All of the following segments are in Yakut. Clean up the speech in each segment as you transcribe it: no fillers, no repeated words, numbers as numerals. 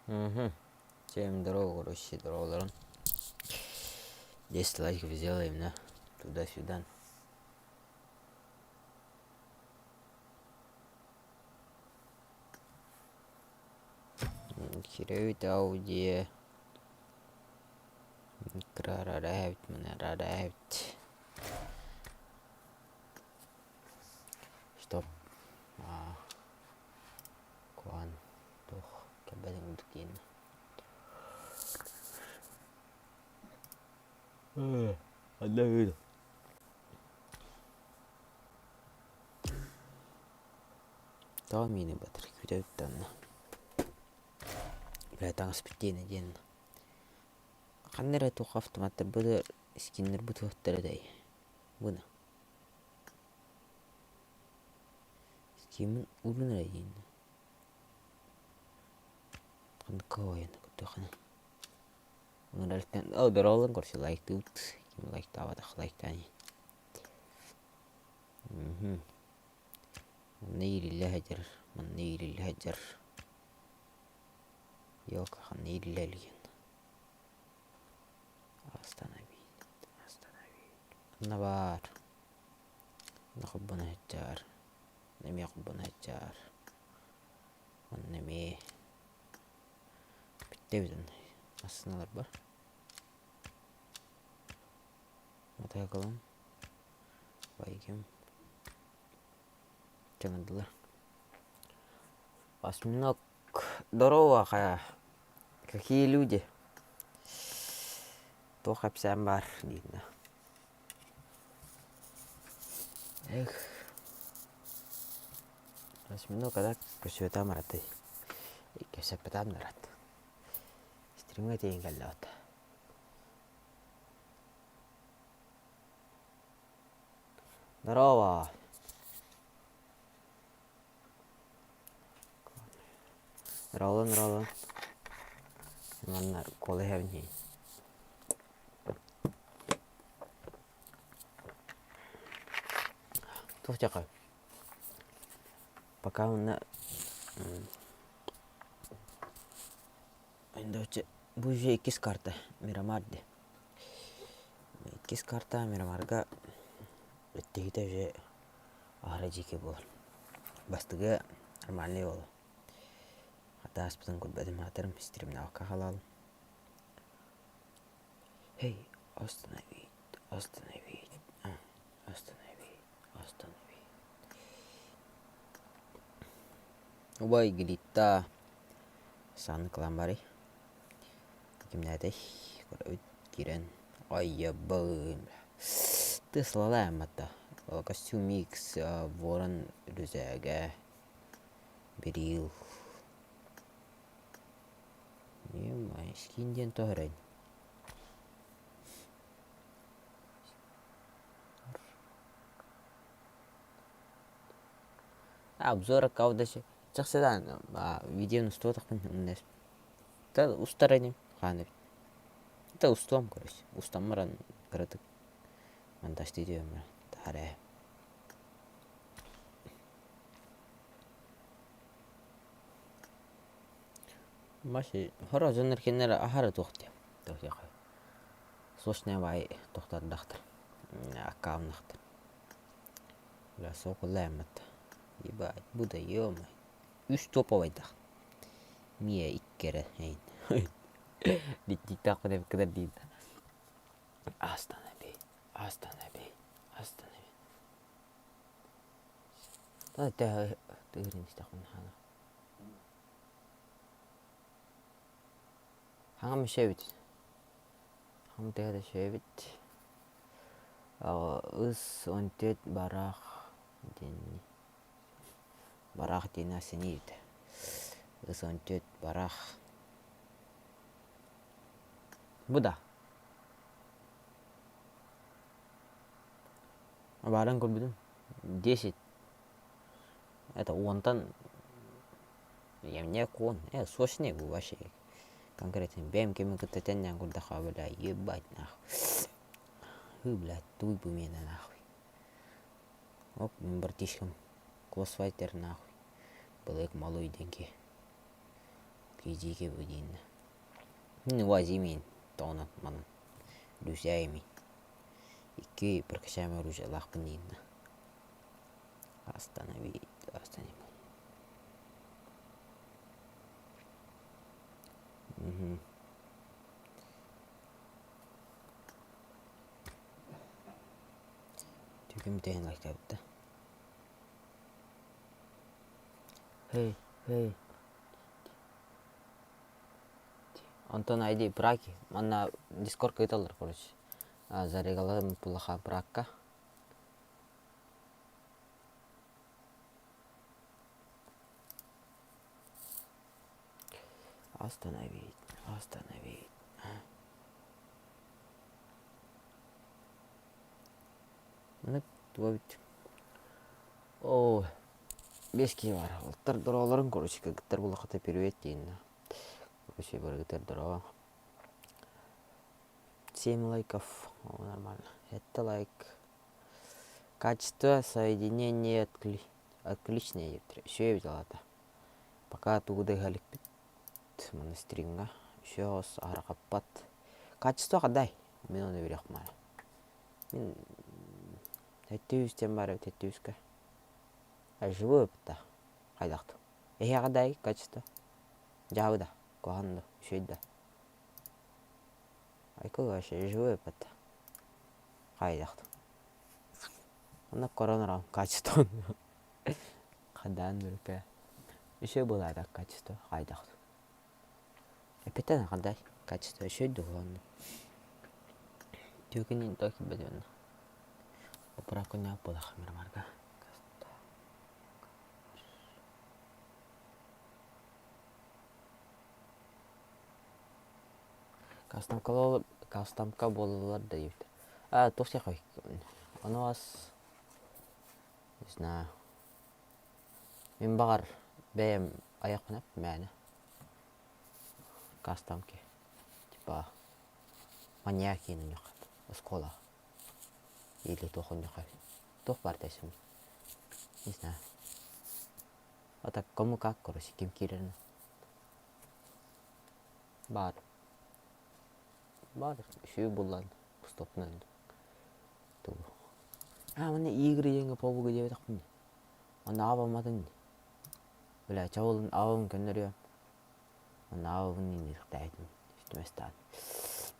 Угу. Всем здорово, короче, здорово, 10 лайков сделаем, да? Туда-сюда. Кирэбит Ауди Микрорарэбит, Мынрарэбит. Стоп. А, Куан туох кэлбэтин курдук диэннэ. Ханна Тоҕо миини батыр күүтэбит да онно. Бля таҥаспыт диэнэ диэн ханна эрэ туох автоматтарбыт скиннэрбит уоттара этэй бына Скиммин уурун эрэ диэн Ханнык ойон көрдөххүнэ Ыҥырарыттан дороолун короче лайктыыбыт ким лайктаабатах лайктаан иһин Манна иириллэ сылдьар, манна иириллэ сылдьар. Елка ханна иириллэ илигин. Остановить, остановить. Манна баар. Манна холбоно сылдьар. Эмиэ холбоно сылдьар. Манна эмиэ. Бүттэ эбит онно. Массыыналар бар. Мотоциклым. Байкем. Чаҥырдылар. Осьминог. Здорово, хайа. Какие люди? Туох кэпсээн баар дииннэ. Эх. Осьминог когда көсүөтэ амаратай. Кэпсэппэтэ амнарат. Стримҥэ тиийэн кэллэҕит. Здорово! Ролан, Ролан. Манна кола иһэбин иһин. Туох диэххэ Пока онно бу уже иккис карта Мирамар диэн. Иккис карта Мирамарга өттүһүтэ уже аһара дьиикэй буолар. Бастакы нормальный буолар. Хата ааспытын көрбөтүм аатырым стремнавка халаалым. Эй, остановить, остановить, остановить, остановить. Убай Глитта сааны кылаан барый. Кимнээтэй көрөбүт киирэн айабын тыслалаан батта костюм X ворон рүзээгэ берил скин диэн тоһөрөйн Обзор аккаунта чахсыдаан видеону устуотахпын устар иним хаан эбит да устуом короче устан баран кыратык монтажтыы түһэн баран таһаараа Маси хоро дьоннор кинилэр аһара туох диэ туох сочная баай тохтордахтар аккауннахтар Бля суокуллааммат ебать бу да ё-моё үс топовайдах миэ икки эрэ эйин диттиктаахпын эбиккэ диир да останови останови останови тыһырын истэхпинэ хаана хаҥам үсэ эбит хаҥам тыһа да үсэ эбит Ыс 14 бараах диэн бараах диэн сэниир Ыс 14 бараах Бу да Баарын көрбүтүм 10 это уонтан Эмне куон э сочный бу вообще конкретно бэйэм кими кытта тэҥнээн курдахха бля ебать нахуй Ы, блядь, туй бу миэнэ нахуй. Оп, мин братишкам классфайтер нахуй. Былык малой диэн киһи. Дьиикэй бу дииннэ. Мин УАЗи миин тоҕонон манан Люся миин. Икки прокачаемый оружиелаахпын дииннэ. Остановить, остановить. Угу. Түгүм тэһин лайкабыта. Hey, hey. Онтон ID праки манна Дискордка ыыталлар короче. Зарегаларым пулаха пракка. Остановить, остановить. Маннык туга эбит. Оо, биэс киһи баар. Уолаттар дороолорун короче кыргыттар булахата привет диэннэ. Короче барыгытар дороо. Семь лайков. О, нормально. Это лайк. Качество соединения отли... отличное диэбиттэр. Үчүгэй эбит ол аата. Пока тугу да ыһа иликпит маны стримҥа. Үчүгэй оҕус аһарҕаппат. Качество хадай? Мин ону билиэхпин баара. Мин 700 диэн баар эбит 700-ка. А живой опыт хайдах Эһиэхэ дай качество? Дьаабы да, куһаҕан да, үчүгэй да. Айкыл вообще живой опыт. Хайдах Онно көрөн ораҕын качество Хадаан бүрүкэ. Үчүгэй буолаата качество хайдах Эппиттэн хадай качество үчүгэй дуо онно Түөкүн то киирбэт онно Поправка буолах мрамарга Кастамка буолаллар да диэбит. А туох диэххэй ону ас не знаю Мин баҕар бэйэм айахпын мээнэ кастамки типа маньяк иинньэх оскуола или туох онньохой туох баар дэсим не знаю а так кому как короче ким киирэрин баар баар үчүгэй буллан устуоппунан тугу аа манна игры диэҥҥэ побуга диэбэтэхпин дии Онно аҕабамматын дии. Бля, чабылын аҕабын көннөрүөм. Онно аҕабын иниэхтээбитим. Истимэстээн.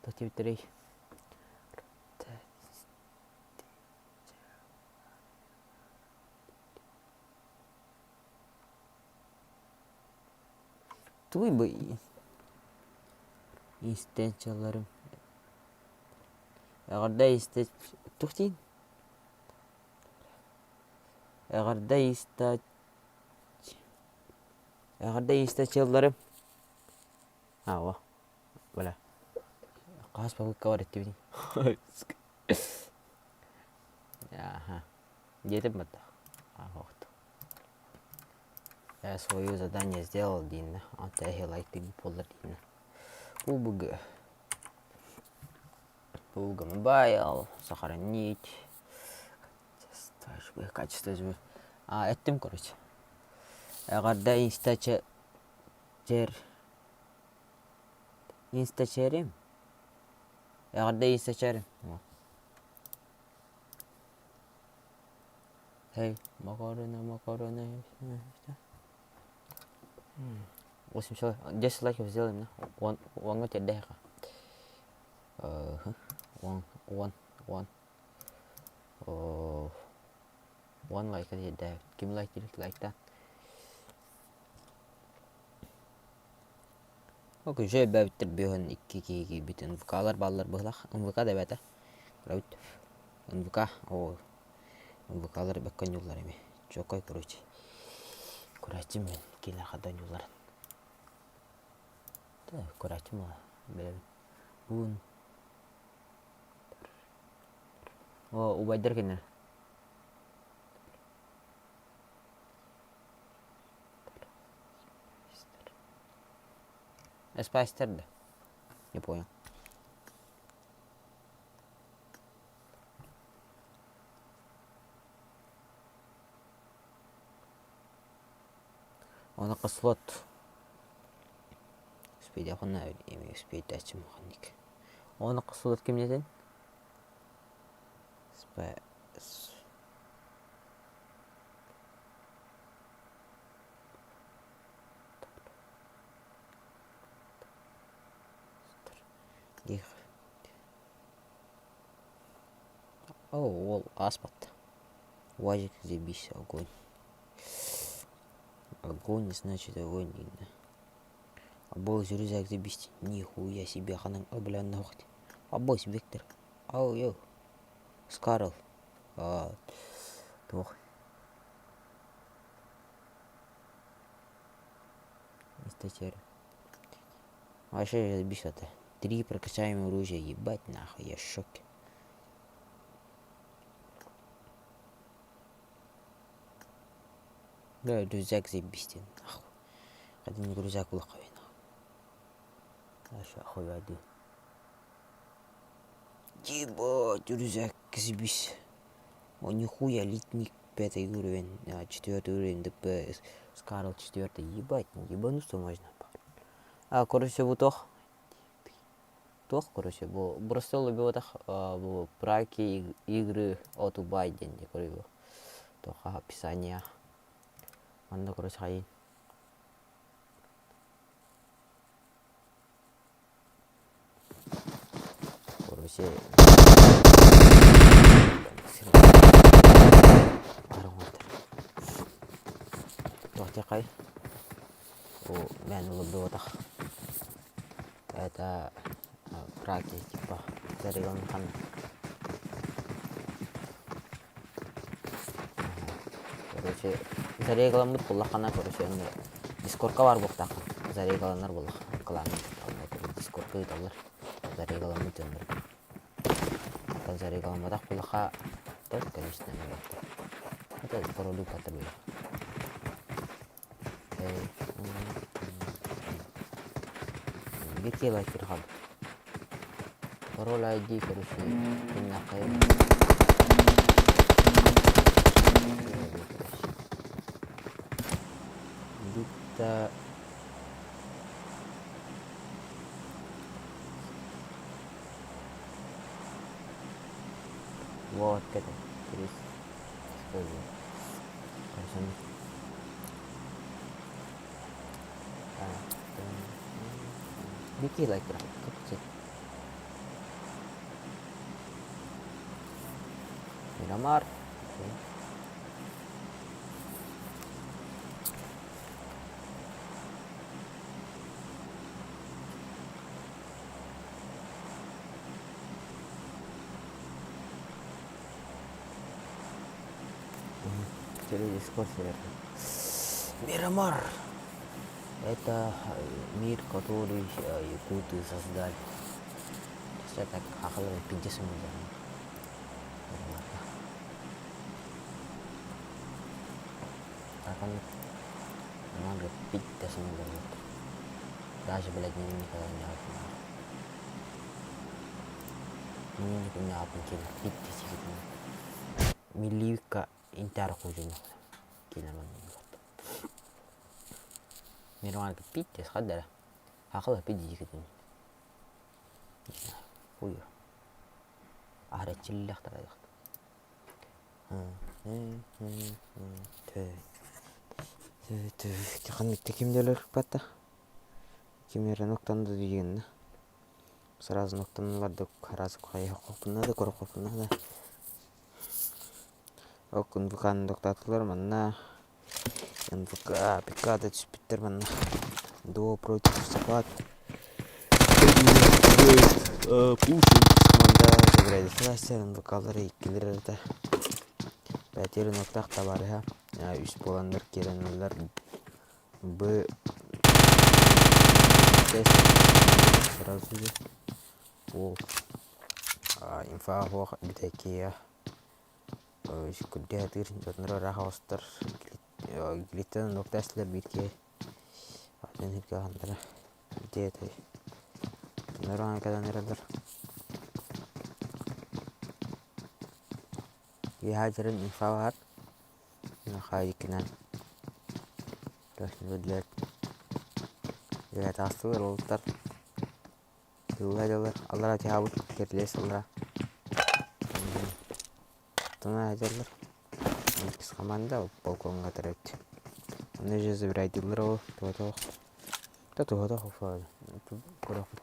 Туох диэбиттэрий? Тугуй бу истээччилэрим Эҕэрдэ истэ туох диин? Эҕэрдэ иста Эҕэрдэ истаччыларым Аа бля хаһыс попытка бар эттибитий Аха диэтим батта Я свое задание сделал дииннэ онто эһи лайк буоллар дииннэ УБГ УБГ мобайл сохранить Качество А эттим короче Эҕэрдэ инстачер инстачерим Эҕэрдэ инстачерим Эй, макароны, макароны. 8 человек. 10 лайков сделаем, да? Уон, уоҥҥа тиэрдэһиэххэ. Уон, уон, уон. Уон лайка тиэрдээбит. Ким лайк диир лайктаан. Ол күнүсү элбээбиттэр бүөһүн икки киһи киирбит НВК-лар бааллар быһыылаах. НВК да эбээтэ. Көрөбүт. НВК оо НВК-лар бэккэ оонньууллар эми. Чуоккай короче. Көрөөччүм мин кинилэр хада оонньуулларын. Да көрөөччүм билэбин. Буун О, убайдар кинилэр. Спайстер да? Не понял. Ону слот. Успейдахына эмиэ успейдааччым ханнык. Оны қысылыт кимнетин? Спа О, уол ааспат. Уазик заебись, огонь. Огонь, значит огонь видно. Обоз рюкзак заебись. Нихуя себе, ханан, о, бля, ноготь. Обоз, Виктор. Ау, йоу. Скарл. А, туох. Источер. Вообще заебись это. Три прокачаемые оружия, ебать нахуй, я в шоке. Да, рюкзак заебись диэн нахуй. Один рюкзак булахха нахуй. Хуй Ебать, рюкзак заебись. О, нихуя, литник пятый уровень, а, четвертый уровень, ДП, Скарл четвертый, ебать, ебануться можно. А, короче, бу туох туох короче, бу Бростол убиватах бу праки игры от убай диэн көрү туохха описание манна короче хайын Короче, Туохтехай Бу уларбыпатах Это праки типа зареган Короче, зарегламмыт буоллаххына короче онно дискордка баар буолуохтааххын зарегаланар буоллах кылаанын дискордка ыыталлар зарегаламмыт дьоннор оттон зарегаламматах буоллахха только лично это паролю патруль Где лайкер хаалбыт Пароль ID короче кимнээххэ Где-то Вот это Вики лайкер Мирамар. Через Мирамар. Это мир, который якуты создали. Это хахалары пиздец Много пиздец Даже, блядь, никогда не Милика интар Мирамарга пиздец хаддара. Хахала пиздец Не знаю, хуй. Аһараччыллахтара Ханнык ким да Ким эрэ нуктан да дигэннэ Сразу нуктаналар да сразу хайыһахпына да көрөхпүнэ да Ол НВК-ны доктаатылар манна НВК ПК да түспүттэр манна Дуо против Сапат НВК-лар иккилэр эрэ Пятеро нуктаах табаарыһа үс буоланнар киирэннэллэр Б сразу же ол инфа суох бүтэкиэ күрдээтиир дьоннор ыраах оҕустар Глиттэн нуктаастылар биир киһи атын сиргэ хантара диэтэй дьоннор кэлэн эрэллэр Киэһэ дьэрин инфа баар Хаайыккынан. Үөһэ таҕыстылар уолаттар. Тыылла дьаллар, аллара түһээбит кирилиэс аллара. Тына дьаллар. Иккис команда балкоҥҥа төрөөбүт. Онно же забирайдыыллар ол туһатох. Да туһатох көрөхпүт.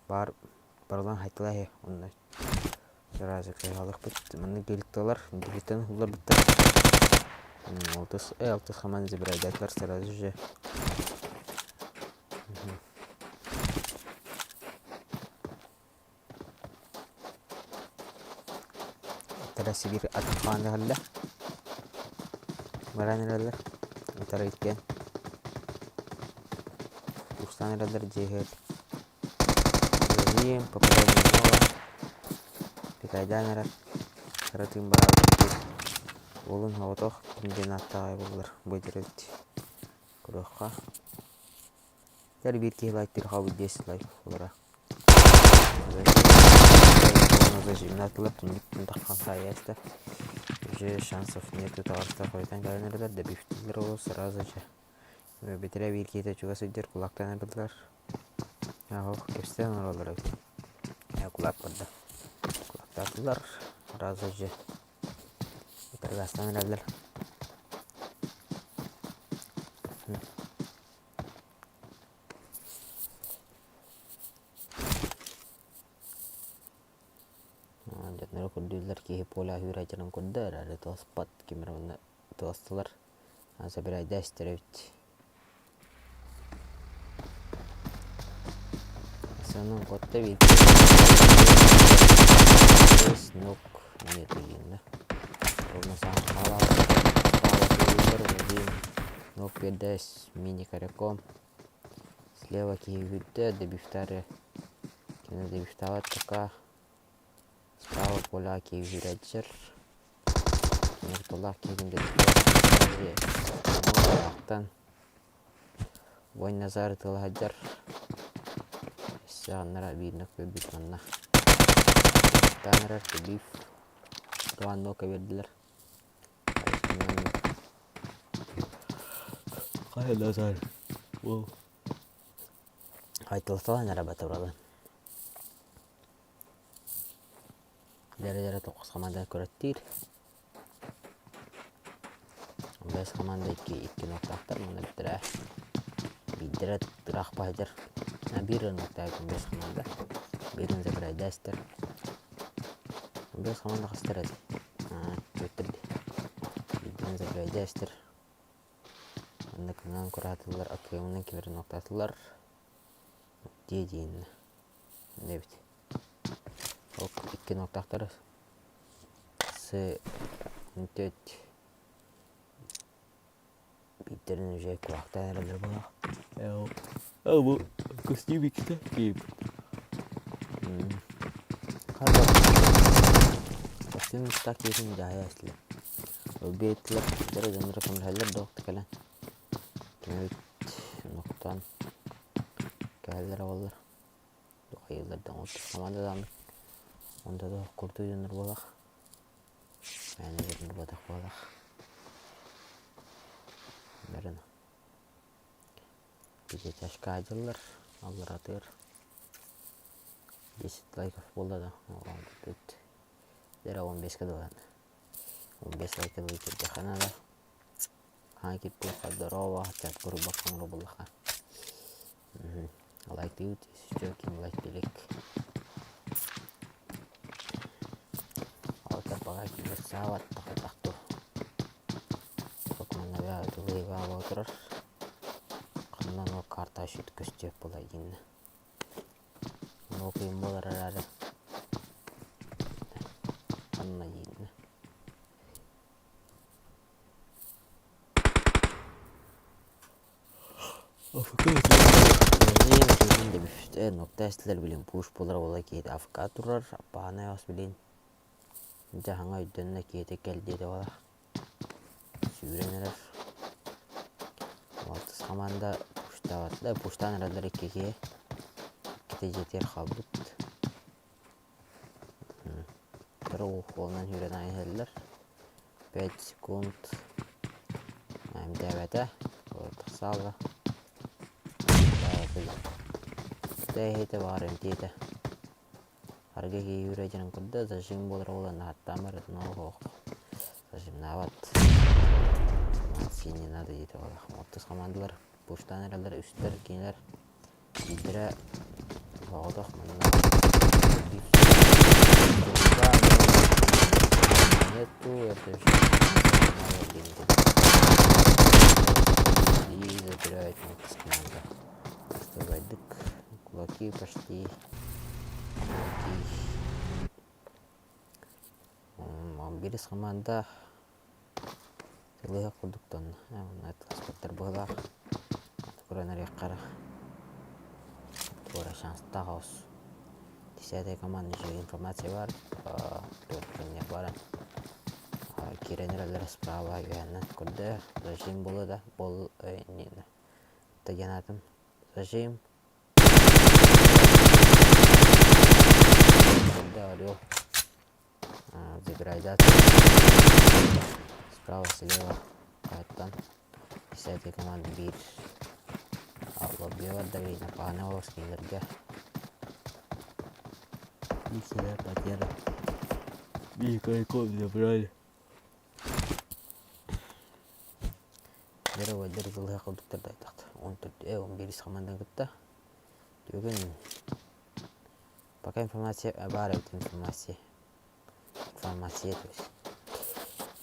Баар барылан хайтылаа иһэ онно сразу кыһалыахпыт. Манна геликталар геликтан уларбыттар. Алтыс, алтыс команда забирайдаатылар сразу же. Утара Сибиир атын хаан кэллэ. Баран эрэллэр. Утары иккиэн. Устан эрэллэр дьиэһэр. Режим, попадание Пикайдаан эрэр. Кыра тыын бараабыт. Уолун соҕотох ким диэн ааттааҕай буоллар быйдыр эбит. Көрүөххэ. Тэр биир киһи лайктыыр хаалбыт 10 лайк буолара. Зажимнатылар түннүктэн таххан хаайаста. Уже шансов нету таҕыста хойутан кэлэн эрэлэр добивтилэр ол сразу же. Бэтэрээ биир киһитэ чугас сылдьар кулактан эрэллэр. Ох, кэпсэтэн олороллор эбит. Кулак барда. Кулактаатылар. Сразу же Торгастан эрэллэр. Дьоннору көрдүүллэр киһи поле аһыыр дьонун көрдө эрээри тыласпат ким эрэ онно тыластылар забирайда истэр эбит Сонун котто нук нет Нук биэрдэ мини-коряком Слева киһи үүрдэ, добивтары кини добивтаабат пока. Справа поля киһи үүрээччэр. Нурталаах киһитин добивтаахтан Бой Назар ытыала сылдьар. Өссө аннара биир нок биэрбит манна. Таан эрэр добив. Два нока биэрдилэр. Хайа Назар уол Айтылталан эрэ батыралын. Дэрэ-дэрэ тоқус команда көрөттүүр. Бэс команда икки икки ноктаахтар манна биттэрэ. Биирдэрэ тыраах баһыдьар. Биир ноктаах бэс команда. Биирин забирайдастер. Бэс команда хастар эти. Түөттэр дии. Биирдэрин забирайдастер. Манна кыҥаан кураатылар, акыамынан кимирин ноктаатылар. Дии диин эбит. Ол икки ноктаахтар С төрт биирдэрин уже кулаахтаан эрэллэр буоллаҕа. Бу костюм иккитэ киирбит. Костюм устаах киһитин дьаһайа истилэр. Ылбиэттилэр, дьоро дьонноро көмөлөһөллөр да кэлэн. Кимэбит ноктоон кэһэллэр оҕолор. Хайыыллар да команда даҕаны. Онто да курдук дьоннор буолах. Мээнэ дьоннор буолбатах буолах. Бэрин пятиэтажка дьыллар алларатыгар 10 лайков буолла да оҥорбут дэрэ 15-ка дылы 15 лайка дылы киирдэххэ наада хаһан киирбиэххэ здорово чат курбакка оҥоро буллахха лайктыыбыт еще ким лайк ол тарбаҕа киирэр саабат тахтахту Манна тылыйга турар. Ханна ол карта сүт көстүөх була дииннэ. Ол кыйын буолар эрээри ханна дииннэ. Нокта билин пуш буолар буола киһи АФК турар, аппаанай ос билин Дьаһаҥа өйдөннө киһитэ кэл диэтэ буолар. Сүүрэн эрэр. Алтыс хамаанда пуштаабат да пуштаан эрэллэр икки киһи. Иккитэ дьиэтигэр хаалбыт. Кыра уолунан сүүрэн аайы иһэллэр. 5 секунд. Эмтээбэтэ. Тахсаалла. Тэһиитэ баҕар эмтиэтэ. Арыгы киһи дьонун курдук зажим буолар буолан ааттаан барытын олох зажимнаабат. Синий надо диэтэ буолар. Оттус хамаандалар пуштаан эрэллэр үстэр кинилэр биирдэрэ соҕотох манна нету это и забирает команда. Что Кулаки почти Биирис хамаанда тылыһа курдук тонна. Аспыттар быһылаах. Көрөн эриэххэ эрэ. Туора шанстаах оҕус. Десятая команда үчүгэй информация баар. Туох баран киирэн эрэллэр справа үөһэннэн көрдө. Зажим буолла да бол диэн аатым. Зажим Орел. Забирай Справа, слева. Қайттан. Десятый команда биир. Лобби барда напааны олус кинилэргэ. Бисера потеря. Никакой забрали. Дьоруойдар ытылыһа курдуктар да айтахт. 14, 11 командан кытта. Бүгүн пока информация баар эбит информация. Информация то есть.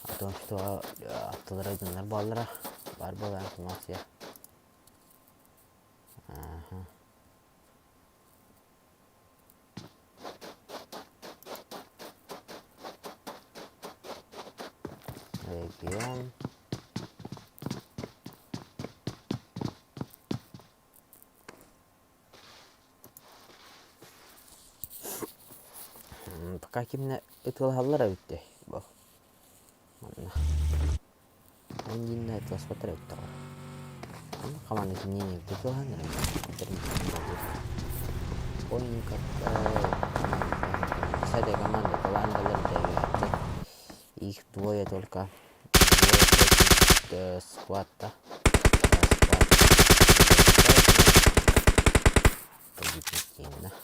О том, что аттылара дьоннор бааллара. Баар буолар информация. Ага. Регион. Пока кимнэ ытыалаһаллар эбит дии бу манна Эндиннэ ытыаласпаттар эбит доҕор Хамаанда кимниин эбит ытыалаһан Помню как с этой командой командалар да их двое только двое склад да Погибнет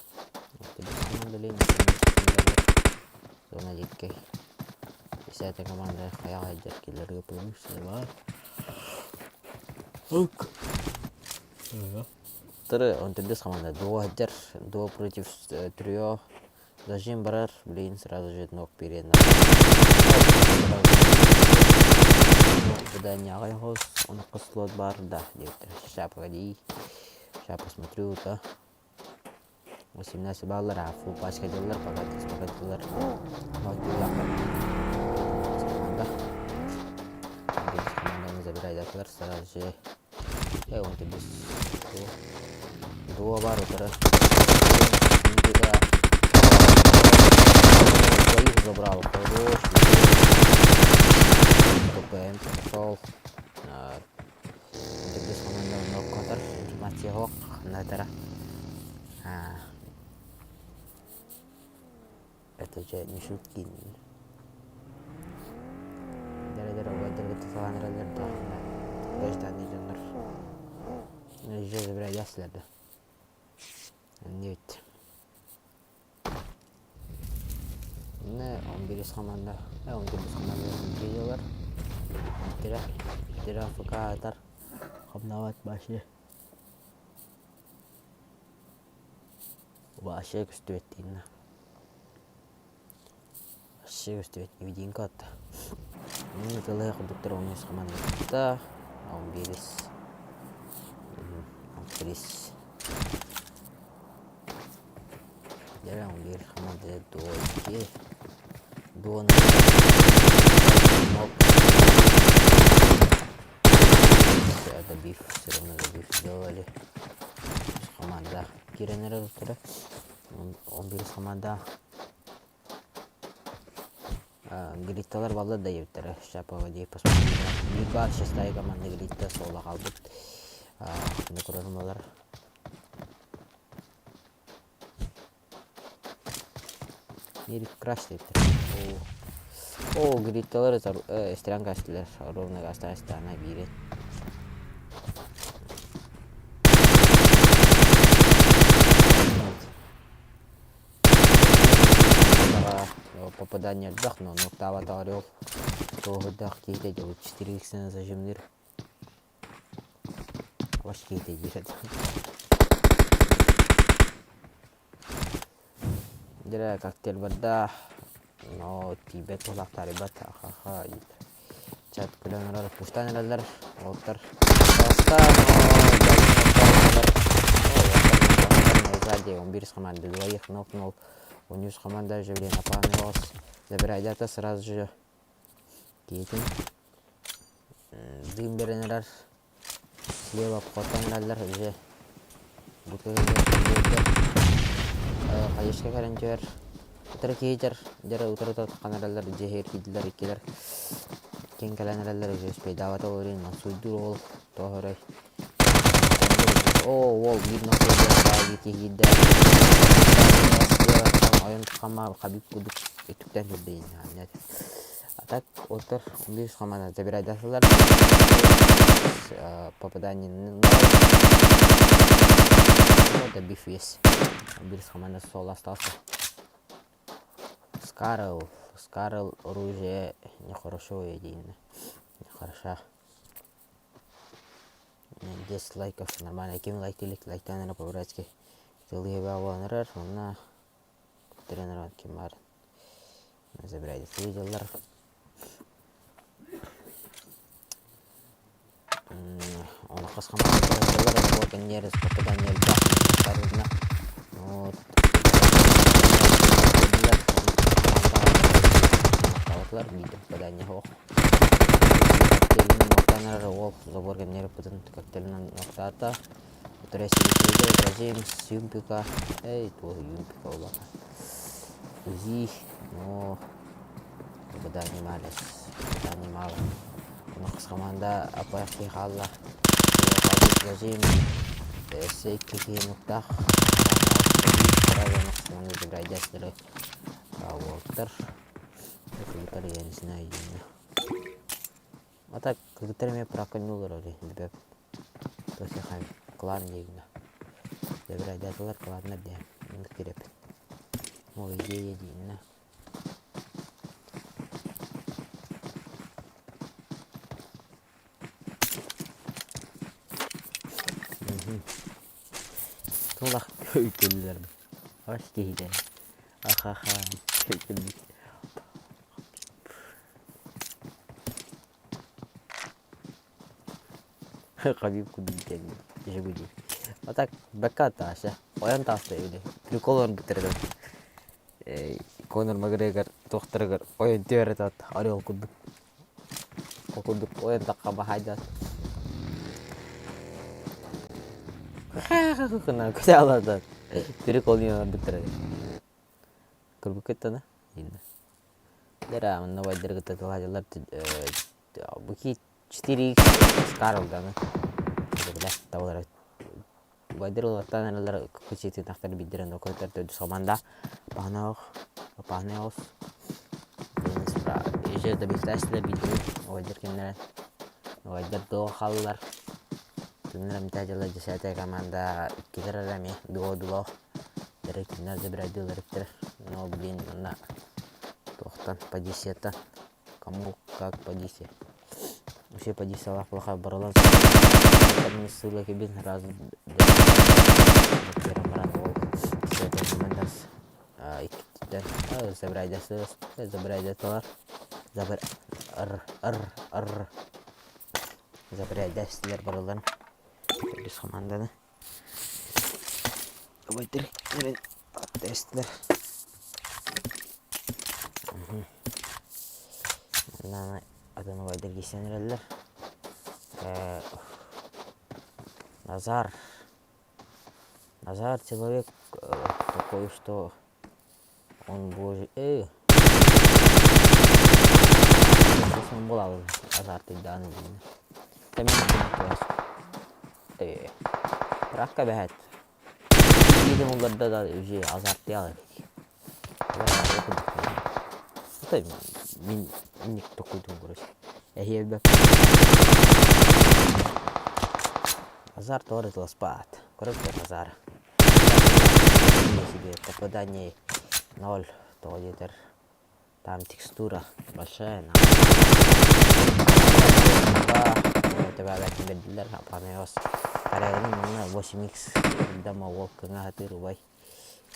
Зона диккэй. Десятая команда хайаҕа сылдьар киллэргэ преимущество баар. Ок. Второй, он төрдүс команда. Дуо сылдьар. Дуо против трио. Зажим барар. Блин, сразу же ног перед Задание хос. Он слот бар, да, диэбиттэр. Сейчас, погоди. Сейчас посмотрю, да. 18 баллар, фу, пачка дьыллар, пока дьыллар, команда. Команданы забирай датылар, сразу же. Э, он тебе Дуо бар утары. Двоих забрал. Хорош. ТПМ пошел. Төрдүс команда ноккотор. Информация суох. Ханна Это же не шутки. Дэрэ-дэрэ убайдаргыт туталаан эрэллэр да гражданный дьоннор уже забирай яслерді. Нет. Не, он бирис команда. Он бирис команда видеолар. Тира, тира АФК атар. Хамнават башы. Вообще көстүбэт диинна. Вообще көстүбэт невидимка атта. Мин тылы курдуктар он командата. Он бирис. Он бирис. Дьэ, он биир команда дуо Дуо добив, все равно добив сделали. Команда киирэн эрэр тура. Он бирис команда Гритталар баллар да диэбиттэрэ. Сейчас погоди, посмотрим. Биир баар шестая команда Гритта суола хаалбыт. Көрөрүм Мир краш диэбиттэр. О, Гритталар эстеран кастылар. Ровно астана биири. Попадание элбэх, но нуктаабатах Орел. Туоһуйдаах киһитэ дьэ 4 зажимныыр. Ваш киһитэ диир Дьэ коктейль барда, но тиийбэт буоллах таарыйбат, ха-ха дииллэр. Чат күлэн эрэр, пустаан эрэллэр, уолаттар Таста, но сзади он бирис команды двоих нокнул, унес команда же блин, опаный забирает сразу же киһитин дым берен эрэр Слева хотон эрэллэр уже бу хайышка кэлэн түһэр утары киһитэр дьэрэ утары таххан эрэллэр дьиэһигэр киирдилэр иккилэр киэн кэлэн эрэллэр уже успейдаабата ол иһин мансуйдуур уол тоһорой о уол биир нохуйдур киһиирдэ ойон хама хабиб курдук өттүктэн сирдейин А так отыр биир команда забирайдасылар попадание ну это биф есть. Биир команда сол остался. Скарл, Скарл оружие нехорошо едино. Нехороша. 10 лайков нормально. Ким лайк илик лайктан эрэ по-братски. Тылыга буолан онно тренер ким бар. Забирайте видеолар. Оны хас хамаандалар вот нерес попадание элбэх вот биир попадание суох коктейлин уол забор кэмнэр бытын коктейлинэн охтаата Джеймс Юмпика эй туох Юмпика улахан Узи но попадание малес попадание мало Онохос команда аппарат хаалла Джеймс өссө икки киһи нуктаах уолаттар кыргыттар я не знаю А так кыргыттар эмиэ прокольнулар ори билбэппин. Туох клан диигинэ. Дебирайдаатылар кланнар диэн оннук кирэппин. Ол идея дииннэ. Тулах көйкөллөр. Аш киһитэ. Ахаха. Көйкөлбүт. Хабиб кудук диэн Жигули. А так бэкка Таша. Ойон тааста или прикол оҥорбуттарыгар Конор Макгрегор туохтарыгар ойон түөрэ орел курдук. Ол курдук ойон тахха баһаайдаат. Гына күтэ Прикол оҥорбуттара. Көрбүккүт да Дара манна убайдары кытта тылаадьылар бу 4 Скарлданы табалара убайдар улаттан эрэллэр кычыытынахтар биирдэрин окойтор төрдүс команда пахнаох пахнаос еще добивтаастылар биирдэрин убайдар кимнэрэ убайдар дуо хааллар кинилэр эмтээдьэлэр десятая команда иккилэр эрэ эмиэ дуо дулоох Кинилэр забирайдыыллар эбиттэр. Но, блин, манна туохтан позицията кому как позиция. Вообще позициялаах плохая барылан ссылка кибин раз баран ол иккиттэн забирайдасы забирайдатылар забир р р р забирайдастылар барылан төрдүс команданы Убайдар кэлэн аттаыстылар. Манна атын убайдар киирсэн эрэллэр. Назар. Назар человек такой, что он боже... Буолабын азартыйдаан Ыраахха эбэһээт Киирим уларда да уже азартыйа Мин инник токуйдум короче. Эһиэлбэп. Азар тоже спат. Короче, Азар. Себе попадание ноль. Тоҕо диэтэр. Там текстура большая. Төбөбөтүн бердилер. Панайос. Карагын манна 8x дама уол кыҥа хатыр убай.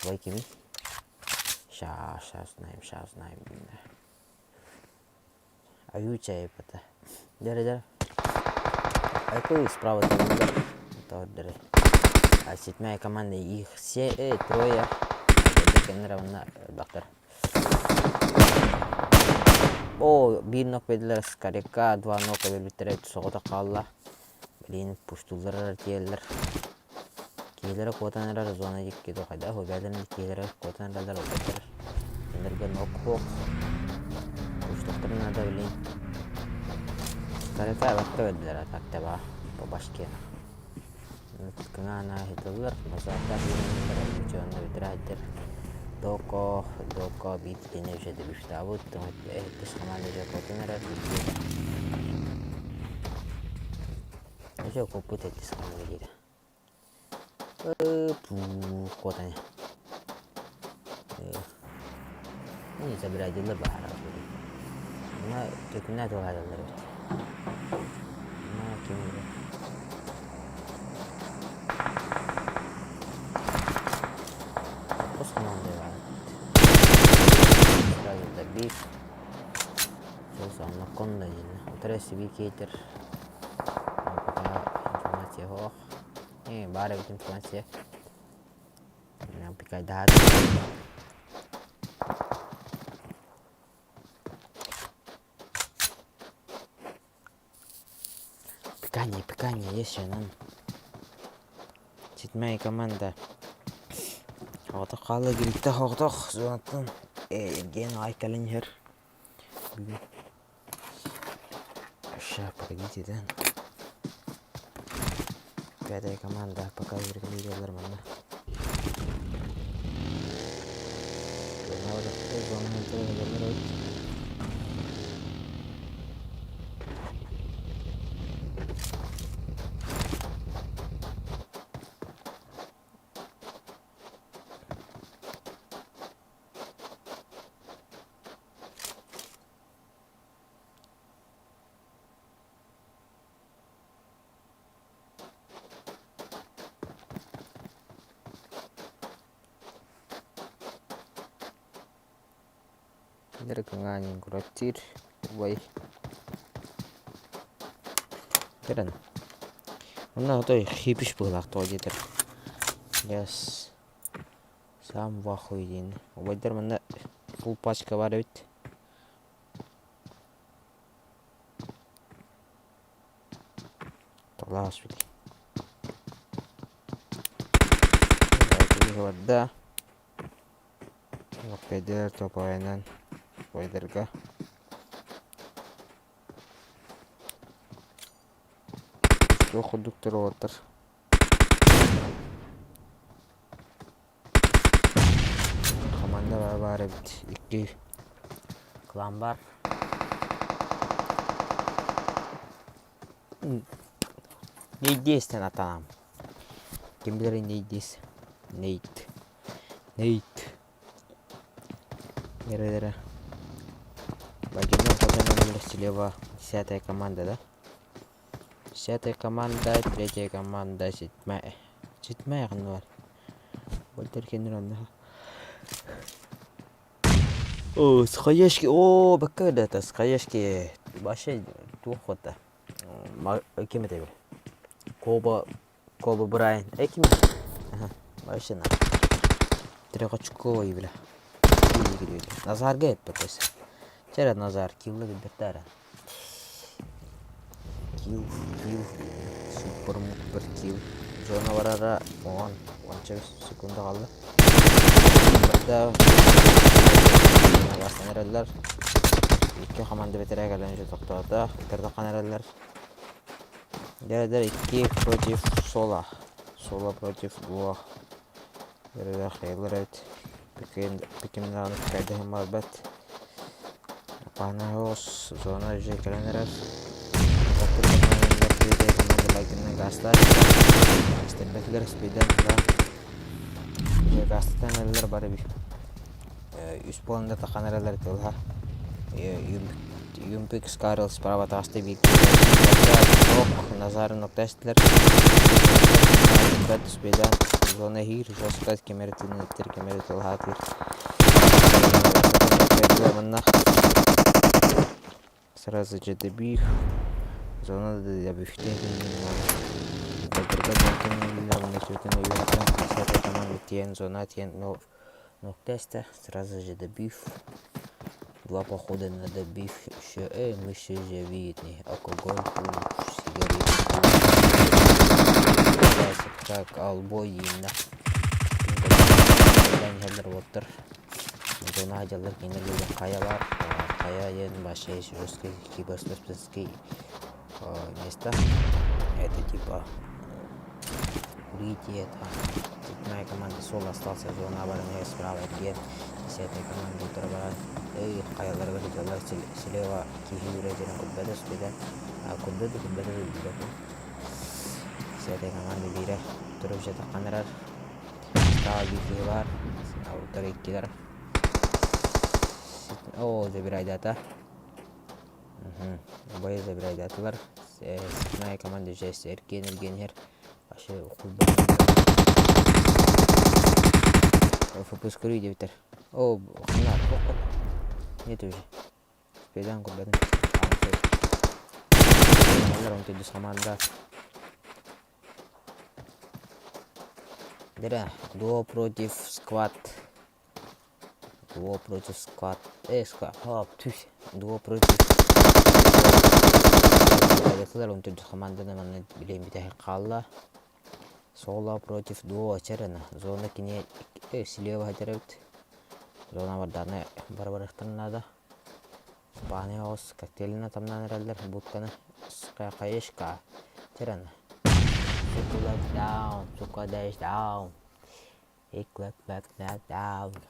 Убай кими? Ща, ща узнаем, ща узнаем. Аютя это. Дere дere. Какой справа там А седьмая команда их все трое. Бактар. О, биир нок бердилэр Скорика, два нока бербиттэрэ соҕотох хаалла. Блин, пуштууллар тиэллэр. Киһилэрэ куотан эрэр зона диэки хайдах убэйдэрин киһилэрэ куотан эрэллэр убайдар. Кинилэргэ нок суох. Пуштуохтарын наада блин. Скорика бакка бердилэр а так теба по башке. Кыҥаана ыһытыллар, базардаах үүнэллэр, онно бүтэрээттэр Доко, Доко биир итини уже дебютаабыт, иккис команда уже куотан эрэр, уже куоппут иккис команда диир. Куотан Не забирайдылар баһара. Мына төкүнэ туһаайаллар эбит. Мына ким Хос команда баар. Сразу биир. Сол конно диэн. Утары сиби кейтер. Пока информация суох. Баар эбит информация. Пикание, пикание есть же, Седьмая команда. Оҕотох хаалла гириттэх оҕотох зонаттан Евген аҕай кэлэн иһэр. Бүгүн. Ща, погодите, да. Пятая команда пока рекомендовалар манна. Кыҥаанин кураттыыр убай Кэрэн Онно отой хипиш быһыылаах тоҕо диэтэр Yes Сам в ахуе диэн. Убайдар манна фулл пачка баар эбит. Талаас били. Барда. Лаппайдар топайынан убайдарга. Туох курдуктар уолаттар. Команда баар эбит икки клан бар. Нейдиэстэн атаам. Ким билэр Нейдиэс? Нейт. Нейт. Эрэ-эрэ. Вагина хотон слева десятая команда, да? Десятая команда, третья команда, седьмая. Седьмая ханна баар? Кинилэр онно. О, схаешки, о, бакка да схаешки. Вообще туох это? Ким это Коба, Коба Брайан. Э, ким? Ага, вообще на. Трехочковый, бля. Назарга эппит Чэрэ Назар, киллы билбэттэр. Килл, килл, супер мупер килл. Зона барара он, уонча секунда хаалла. Да, бастан эрэллэр. Икки команда бэтэрээ кэлэн дьэ тохтоото. Ытырдаххан эрэллэр. Дьэ, икки против Соло. Соло против Дуо. Дьэ, хайалар эбит. Пекин даҕаны кайдаһын барбат. Панаһос зона уже кэлэн эрэр. Истэрбэтилэр спиден да. Уже гаастатан эрэллэр бары би. Үс буолан да таххан эрэллэр тылһа. Юмпик Скарл справа таҕыста биир Назар ноктестилэр түспэдээн зона иһиир жестко ким эрэ тыыныттыр ким эрэ тылһаатыыр манна Сразу же добив зона добивтен зона Ногтеста сразу же добив. Два похода на добив еще. Эй, мы все же видны. Алкоголь, сигареты. Так, албой инна. Уоттар. Зона дьаллар кинилэр хайа бар. Хайа диэн вообще жесткий киберспортивный место. Это типа Курите это. Седьмая команда Сол остался зона обороны справа Ген. Десятая команда утара Эй, хайаларыгар дьаллар слева киһи үрэ дьэрэн курбата сүтэ. А курбата курбата билбэппин. Десятая команда биирэ туруп жатаххан эрэр. Справа биир киһи баар. Утары иккилэр. О, забирайдата. Убайы забирайдатылар. Седьмая команда жесть эргиэн эргиэн иһэр. Вообще Фпс көрүй диэбиттэр. О, ханна Нет уже. Спедан көрбөтүм. Он команда. Дера, дуо против сквад. Дуо против сквад. Сквад. Хоп, түс. Дуо против он төрдүс команданы манна билиэн бүтэһик хаалла. Соло против дуо чарана. Зона кини слева хатырабыт. Зона барданы бар-барыхтан надо. Пааны оҕус коктейлина тамнаан эрэллэр будканы хаешка чарана. Сука down, сука down.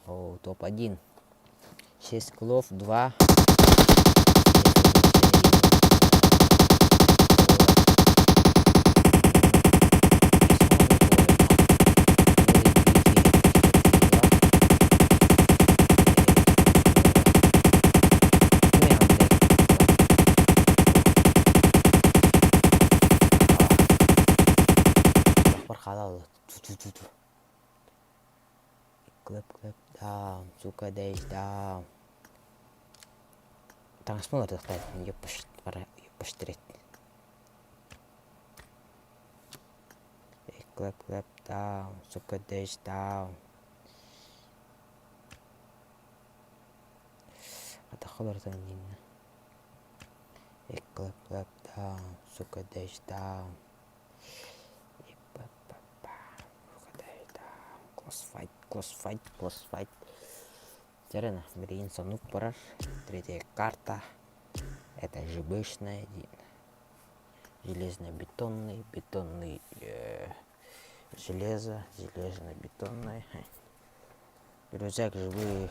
О, топ-1. 6 киллов, 2. Клэп клэп down, сука days down. Таҥаспын уларытыахтаах еппаштрет. Клэп клэп down, сука days down. Атахха уларытан иннинэ. Клэп клэп down, сука days down. Close fight, close fight, close fight. Терена, билигин соннук барар. Третья карта. Это ЖБшная. Железно-бетонный, бетонный железо, железно-бетонный. Рюкзак живые,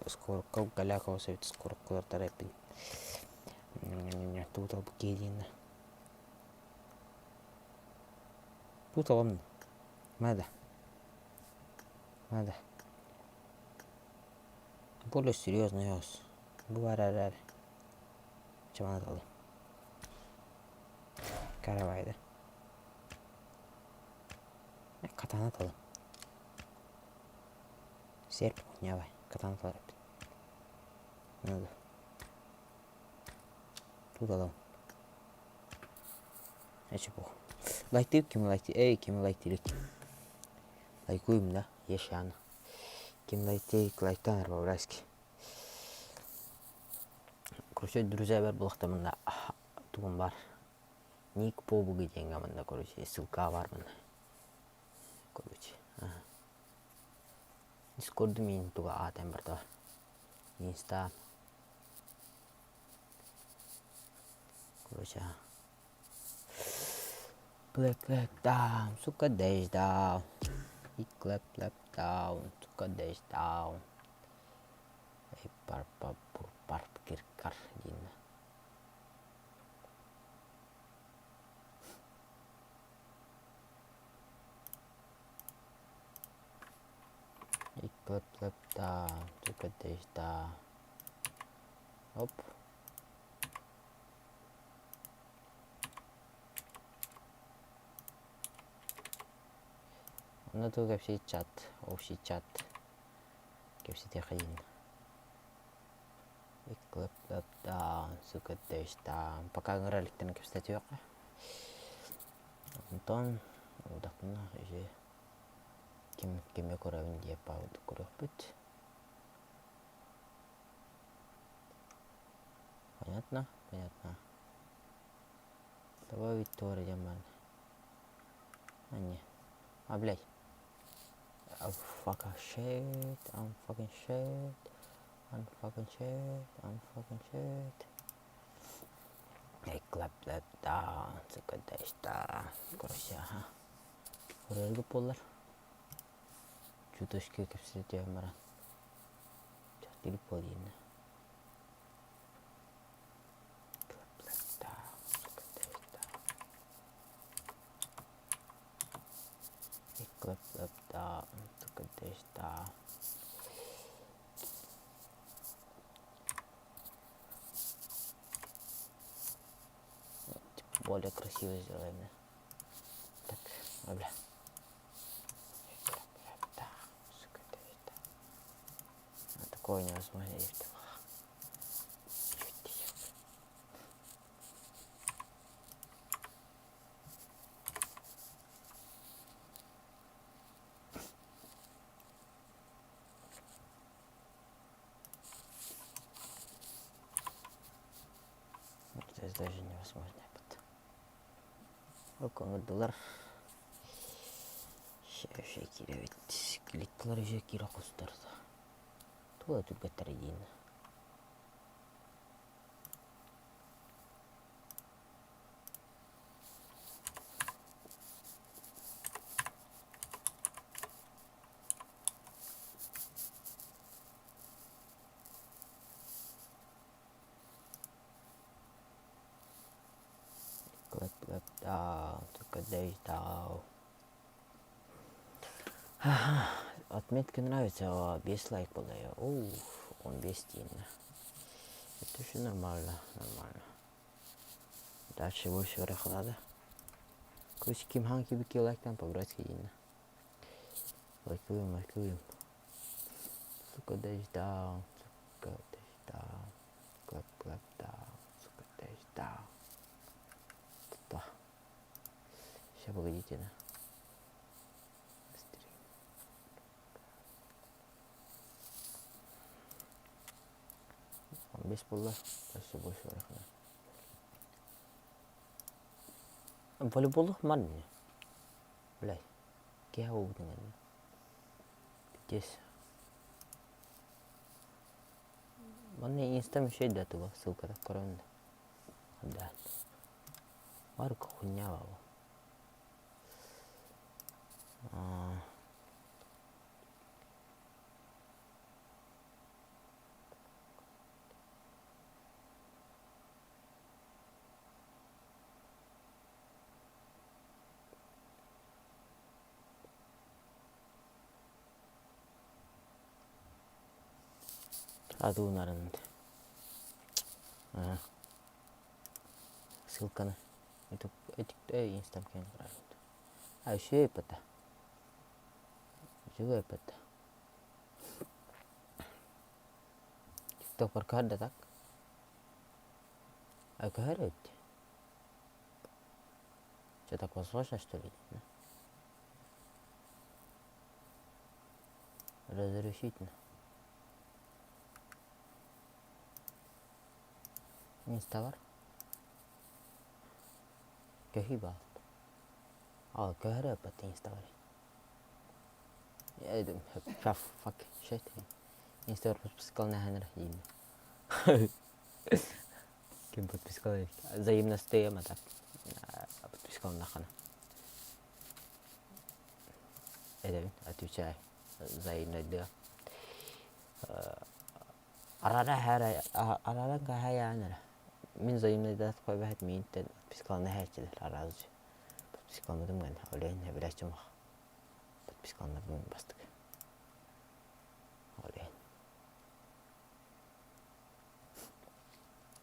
скорка, галякова совет скоркалар тарапин. Тут албыкедина. Тут он. Надо. Надо. Более серьезный ос. Бу бар Чаман аталы. Карабайды. Катана аталы. Серп нявай. Катана аталы. Надо. Тут адам. Эчи бу. Лайктыып ким лайк эй ким лайктыыр Лайкуем да, ешаны. Ким лайктыыр лайктан по-братски. Короче, друзья бар булахта мында тугум бар. Ник побуги диэҥҥэ манна короче ссылка бар манна. Короче, Дискорду мин туга аатан барда. Инста. Короче, Clap clap down, сука dash down. И clap clap down, сука dash down. Эй пар па пур пар кир кар диэн. И Клып-клып да, да. Оп. Онно тугу кэпсиир чат, общий чат кэпсэтиэххэ диэн. Клып-клып да, сука да. Пока ыҥыра иликтэрин кэпсэтиэххэ. Онтон удахпына уже ким кими көрөбүн диэп көрүөхпүт. Понятно? Понятно. Давай Виктория диэн баар. А, не. А, блядь. Oh, fuck shit. I'm fucking shit. I'm fucking shit. I'm fucking shit. Эй, clap that down. Сука, да. Короче, ага. Көрөргө буоллар. Чуточки кэпсэтиэн баран. Чахтырып буолиинна. Более красиво сделаем. Так, а, бля. Такое невозможно. Здесь даже невозможно. Ол киирэбит клеткалар уже киирэ хостор тула түргэттэрэ диин Отметка нравится, без лайк была. Ух, он без диин. Это еще нормально, нормально. Дальше больше надо. Короче, ким хан кибики лайктан по-братски диин. Лайкуем, лайкуем. Сука, дождал, сука, дождал. Клап, клап, да, сука, дождал. Да. Сейчас, погодите, да. Быстрее. Бес буолла, өссө больше барахна. Волейболлух манна. Блядь, киһи уутунан. Пиздец. Манна инстам еще да туга ссылка так көрөм да. Да. Марка хуйня баба. Адуунарын ссылканы инстам киэн А үчүгэй эппэтэ. Үчүгэй эппэтэ. Тиктокпар көһөр да так. А көһөр эбит. Что так возможно, что ли? Разрешительно. Инсталар. Көһүй баалт. А, көһөр эппэт инсталар. Fuck, shit. Инсталар подпискал нэһэнэр диин. Ким подпискал взаимностья так подпискал нахана. Эдэбин, отвечаю взаимно Арара араран хаһайаанара. Мин взаимнайдаат қойбаһат миинтэн подпискалана хээчилэр аразы. Подпискаламмытым гэн олен билээччим подпискаланарбын бастык.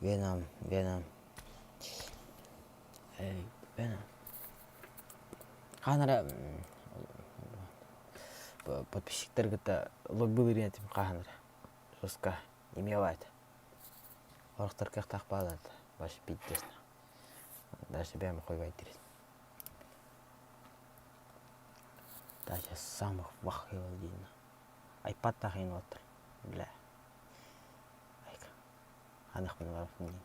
Веном, Веном, Веном, Веном. Хаһан эрэ подписчиктары кытта лоббилыыр этим хаһан эрэ жестко имела это. Орохтор кыахтаах баалар баш пиздец. Даже бэйэм хойбайдыр. Даже самых ваххыал диэн. Айпад тахын оттор. Бля. Айка. Ханахпын бараппын диэн.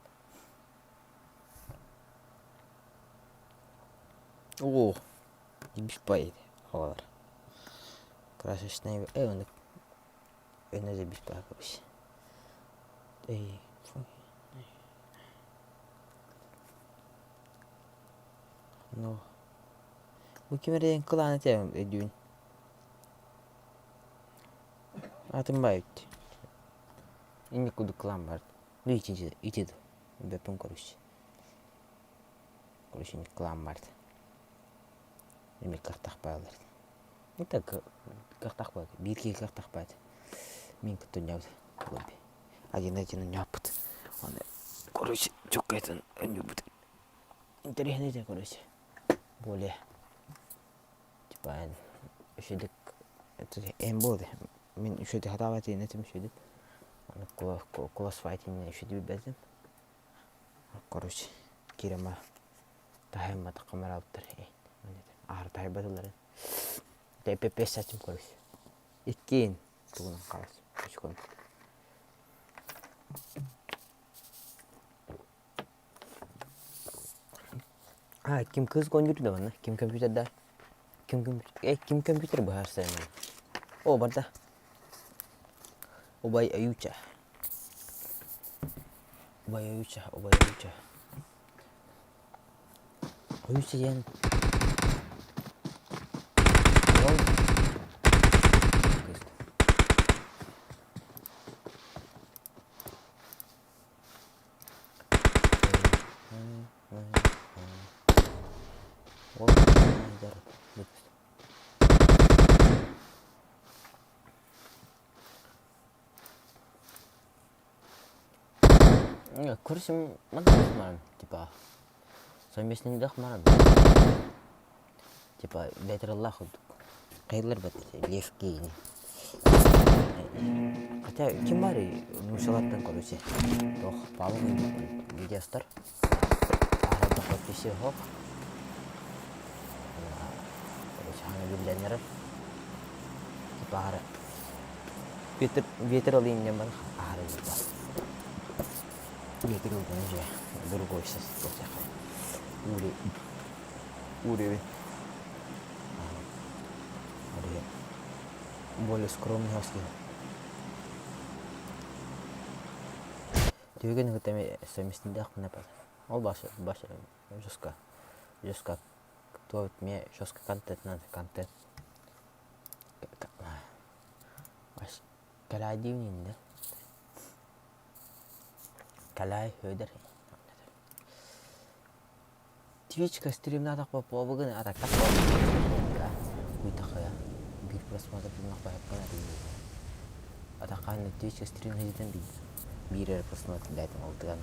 Оо, бит оҕолор. Красочный э оннук өнө да бит баакабыс. Эй, Ну, бу ким эрэ кылаан этэ өйдүүн. Атын баайыт. Инник курдук кылаан бар. Ну ити ити бөппүн короче. Короче инник кылаан бар. Эми кыахтаах баалар. Это кыахтаах баал. Биир киһи кыахтаах баат. Мин кыттынньабыт. Один один унньааппыт. Оны короче чуккайтан өнньүбүт. Интэриэһинэй да короче. Более типа үчүгдүк эн буол мин үчүгдүк сатаабат этим үчүгдүк аны класс файтинг үчүгдүк билбэтим короче киирэн таһайымматахха мараабыттар аһара таһайбатылар ппс ачым короче иккиэн тугунан хаалас очкон А, ким кыыс оонньуур да манна? Ким компьютердаах? Ким компьютер? Ким компьютер быһаарсар О, барда. Убай Аютя. Убай Аютя, убай Аютя. Аютя диэн уол кыыс. Көрсүм манна типа совместныйдах марам типа ветраллаах курдук хайылар бат лев киини хотя ким баарый нуучалартан короче туох павел видеостар подписи суох короче хаҥа биллэннэрэр типа аһара ветер ветер алыйын диэн баран аһара ветер ылган дьэ другой уровень более скромный хаски Түгэн кытта совместнидаахпына ол баша баша жестко жестко то мне жестко контент надо контент кэлээдиим да кэлээй Федор Твичка стримнаатахпа буолбугун атактах буолбуга биир просмотр Атахаан Твичка стрим иһитэн биир эрэ просмотр дээтим ол тыган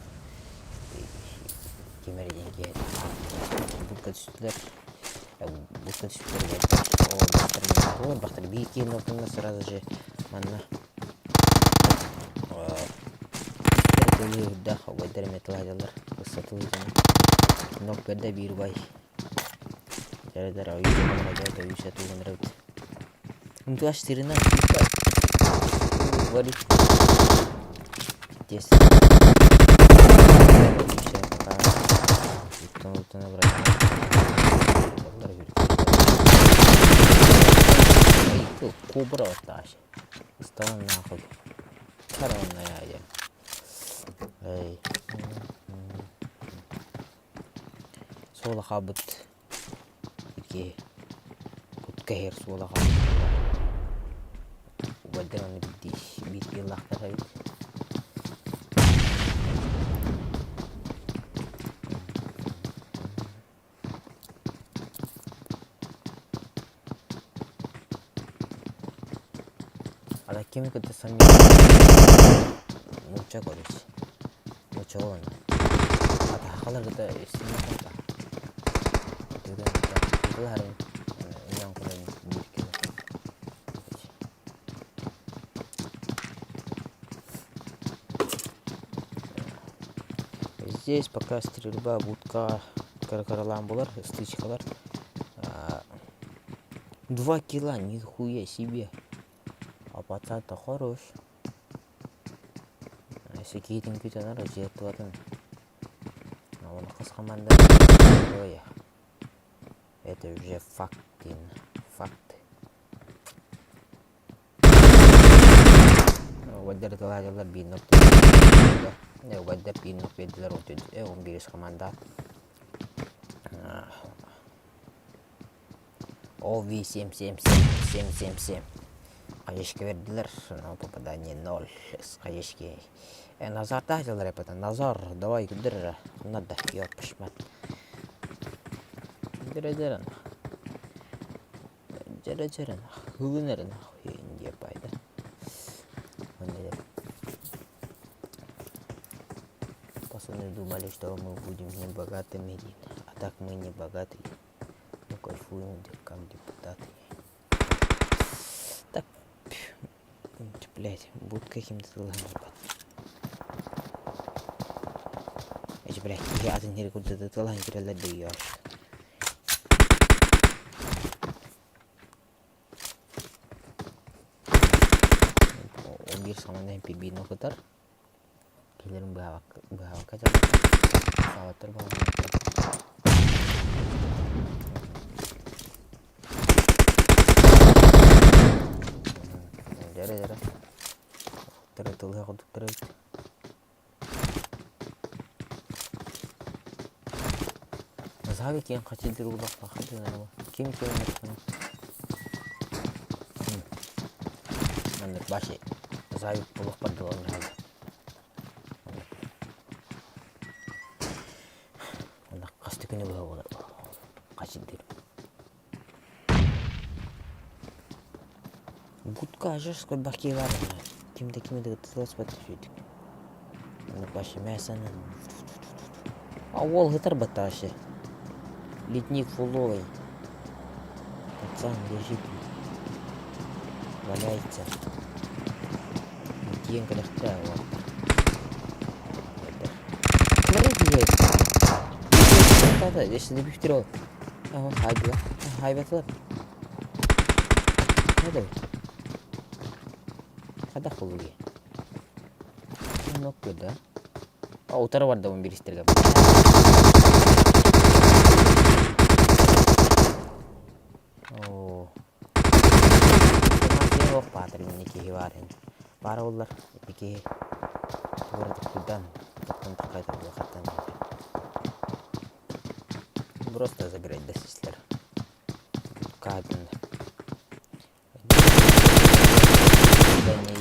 ким эрэ диэн киһи булка түстүлэр булка түстүлэр бахтар биир киһини ортонно сразу же манна Тылыырдаах убайдар эмиэ тылаайдаллар ыксатылыытынан нок бэрдэ биир убай дьарыдар ойууса тугунарабыт Умтугаш сырына говорит Пиздец. Кобра оттааш. Ыстаан нахуй. Коронная диэн. Эй. Суола хаалбыт. Ики. Кутка иһэр суола хаалбыт. Убайдар аны биирдии биир киһилаахтар эбит. А кими кытта нуучча короче. Нуучча уолана. Атахалар кытта истибит Түгэн тылларын иннан кулан биир кило. Здесь пока стрельба будка каркаралаан булар, стычкалар. 2 килла, нихуя себе. А пацан-то хорош. Если киһитин күтэнэр жертватын. Оны хас команда двое. Это уже факт диэн факт. Убайдар тылаадьаллар биир нок убайдар биир нок биэрдилэр 11 команда. ОВ 777 777 Хаешки бердилэр, но попадание ноль с хаешки. Назар таһдьалар эпэтэ. Назар, давай күлдүр эрэ. Ханна да, ёппашмат. Күлдүр эрэ Дьэрэ дьэрэ хылын эрэ нахуй диэ пайда. Пацаны думали, что мы будем не богатыми, а так мы не богатые. Мы кайфуем, как депутаты. Так, блядь, будут каким-то тыллаһан Эчи, блядь, киһи атын сири курдата тыллаһан кирэллэр да 11 команда пибиин окутар. Киһилэрин быһаабакка дьаллатар. Саалаттар буолаллар. Дьэрэ дьэрэ. Тыры тылыһа курдуктар эбит. Назави киэн хачыдыр улахпаха дьонору. Ким киэн Маннык баши Назави олох бардылар Онно хас да күнү быһа буолар хачыдыр. Будка ажас көрбөх киһи баар ким да кими да кытта сыласпат үчүгүйдүк. Оннук вообще мясоны А уол сытар батта вообще. Ледник фуловый. Пацан лежит. Валяется. Тиийэн кэлэхтээ уолаттар. Смотри, хайбыла. Хайбатылар. Хайда Хайдах буолуй? Нок да. А утары барда 11-терге. Оо. Ох баатыр инни киһи баар ин. Баар оллар ики тугура туккуйдан тоқтон таққай табылахаттан. Просто забирать дэсистер. Каадын.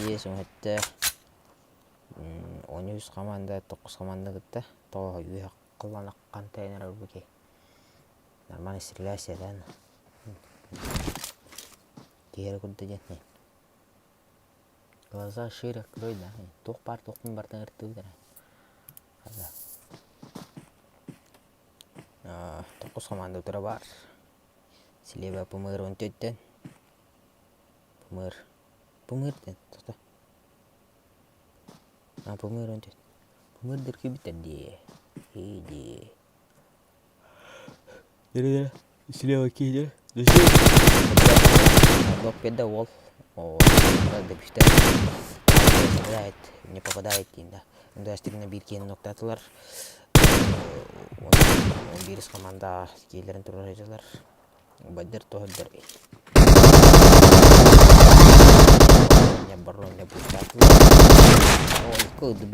Есть өттө 13 команда, 9 команда кытта тоҕо үөһэ кылланаххан тэйнэр орбуки. Нормально стреляйся, да? Киһи курдук диэн. Глаза шире открой, да? Туох баар туохпун барытын ыртыыбыт эрэ. Тоҕус команда утара баар. Слева Пымыр он төттөн. Пымыр. Пымыр дэн тота. А Пымыр он төт. Пымыр дыркыбыттар дии. Иди. Дere слева киһи Блок педа уол. О, дөпүстэ. Стреляет, не попадает дейін да. Үндастырына биир киһини ноктаатылар. 11 команда киэлэрин турар Убайдар тоһордор бароня пустаатылар. Ой, кыды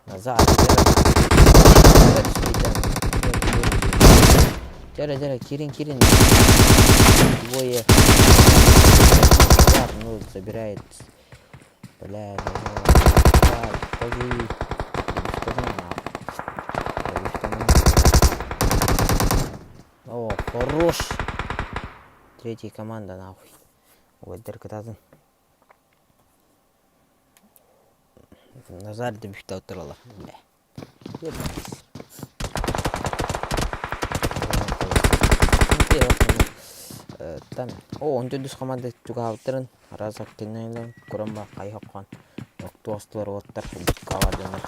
Назад. Дьэрэ, дьэрэ, кирин, кирин. Двое. Ну, забирает. Бля, ну, что О, Хорош! Третья команда нахуй. Уолдар кытаатын. Назар да бүттэ оттуралар. Бля. Там о он төрдүс команда чугаһаабыттарын араас активнай куран ба хайһоккон октуостулар уоттар каабардынар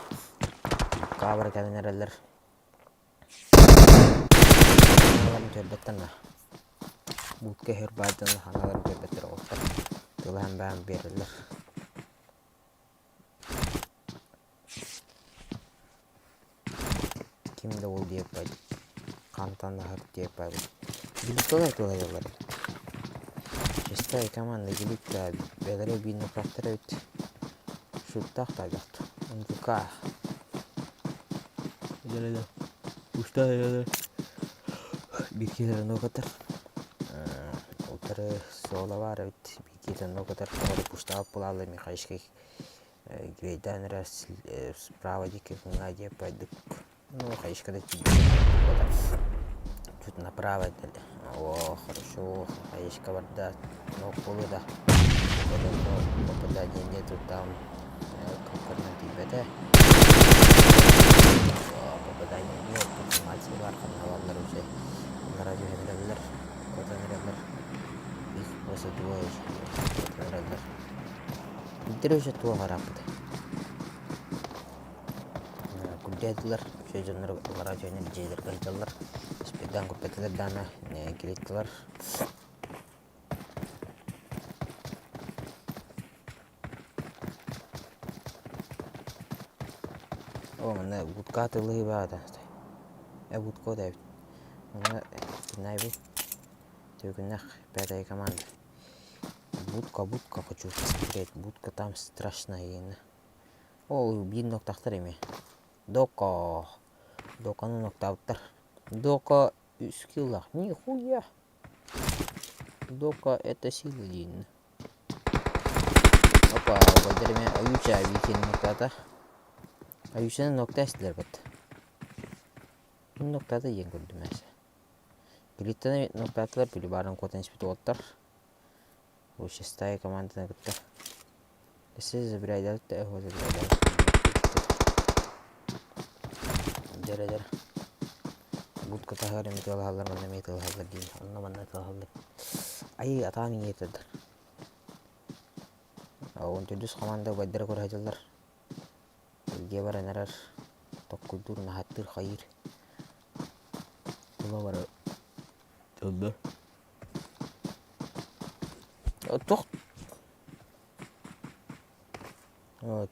каабар кэлэн эрэллэр ханаларын көрбөттөр на будка иһэр баайдан ханаларын көрбөттөр оҕуттар тылаһан баан биэрэллэр Ким да ол диэбэт, хантан аһар диэбэт. Гиликталар тылайаллар. Чистай команда гиликта бэйэлэрэ биир нукааттар эбит. Шуттаах таайбат. НВК. Биир киһи нукатар. Утары суола баар эбит. Биир киһи нукатар. Тоҕо пустаах буолааллар Михаишка Грейдаан эрэ справа диэки уҥа диэки пойдук ну хаешка да тиийбит чуть направо о хорошо хаешка барда но буолуо да попадание нету там көрүнэн тиийбэтэ попадание нет информация баар ханна бааллар уже аллара түһэн эрэллэр куотан эрэллэр их просто двое куотан эрэллэр Биирдэрэ туох арааппытай Курдьаатылар, үчүгэй дьоннор аллараа дьиэнэн дьиэлэргэ сылдьаллар, спирдаан куппэтилэр даҕаны килиттилэр Оо манна будка атыылаһыы баҕата э будка эбит манна кинайбыт түгүнэх пятая команда Будка, будка хочу посмотреть. Будка там страшная иэнэ. Ол биир ноктаахтар эмиэ. Доко. Докону ноктаабыттар. Доко үс киллах. Нихуя. Доко это сила диэн. Опа, убайдар эмиэ Аютя Викин ноктаата. Аютяны нокта эстилэр бат. Ноктаата диэн көрдүм эсэ. Билиттэн ноктаатылар били баарын куотан испит уолаттар. Шестая команданы кытта. Өссө забирайдабыт да эһо забирайдабыт. Дьэрэ дьэрэ. Будка таһыгар эмиэ тыалаһаллар, манна эмиэ тыалаһаллар диин. Онно манна тыалаһаллар. Айыы атаан иҥиэтэрдэр. Он төрдүс команда убайдара көрө сылдьаллар. Илгэ баран эрэр, токкуйдуур, наһаттыыр, хайыыр. Тула бары Онно Туох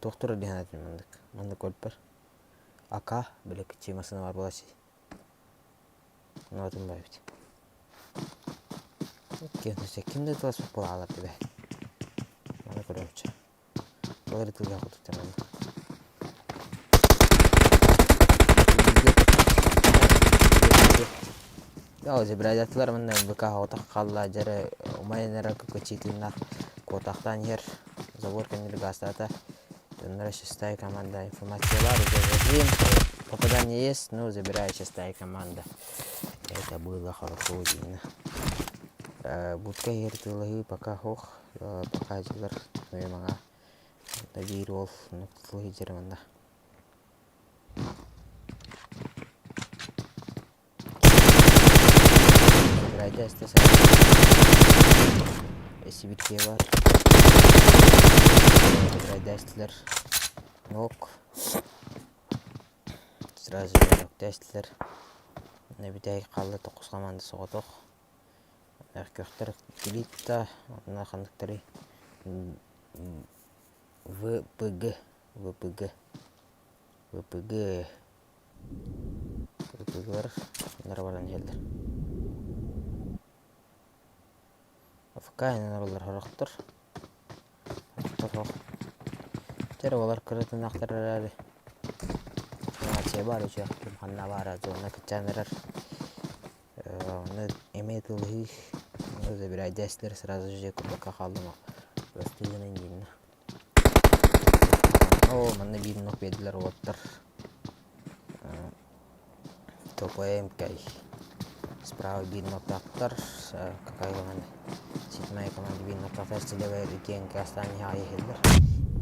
туох турар дии санаатым маннык маннык көрбөр АК били кичи массыына баар буолааччы Ноотун баар эбит ким да тыласпыт буолаалар дибэ маны көрөөччү Ол эрэ тыллаах курдуктар манна. Забирайдатылар манна МВК оҕотох хаалла дьэрэ умайан эрэ кыччыытыннаах куотахтаан иһэр забор кэннигэр гаастаата дьонноро шестая команда информациялар уже попадание есть ну забирает шестая команда это было хорошо видно будка иһэр тылаһыы пока ох пока дьылар маҥа биир уол тылы сылдьар манна Сибиркиэ баар Забирайдастылар Нок Сразу нөктөөстүлэр Бүтэһик хаалла тоҕус команда соҕотох Көхтөр Клитта уонна ханныктарый ВПГ ВПГ ВПГ ВПГлар нара баран иһэллэр АФК инэн сорохтор сорохтор Чэ эрэ олор кыратынаахтар эрээри информация баар үчүгэй ким ханна баара зона кыччаан эрэр Онно эмиэ тылыһыы забирайдээстилэр сразу же курбакка хааллым простые гынан диэннэ Оо манна биир нох биэрдилэр уолаттар ТПМК. Справа биир ноктаахтар, какая команда? Седьмая команда биир ноктаахтар слева иккиэн кастаан иһэ иһэллэр.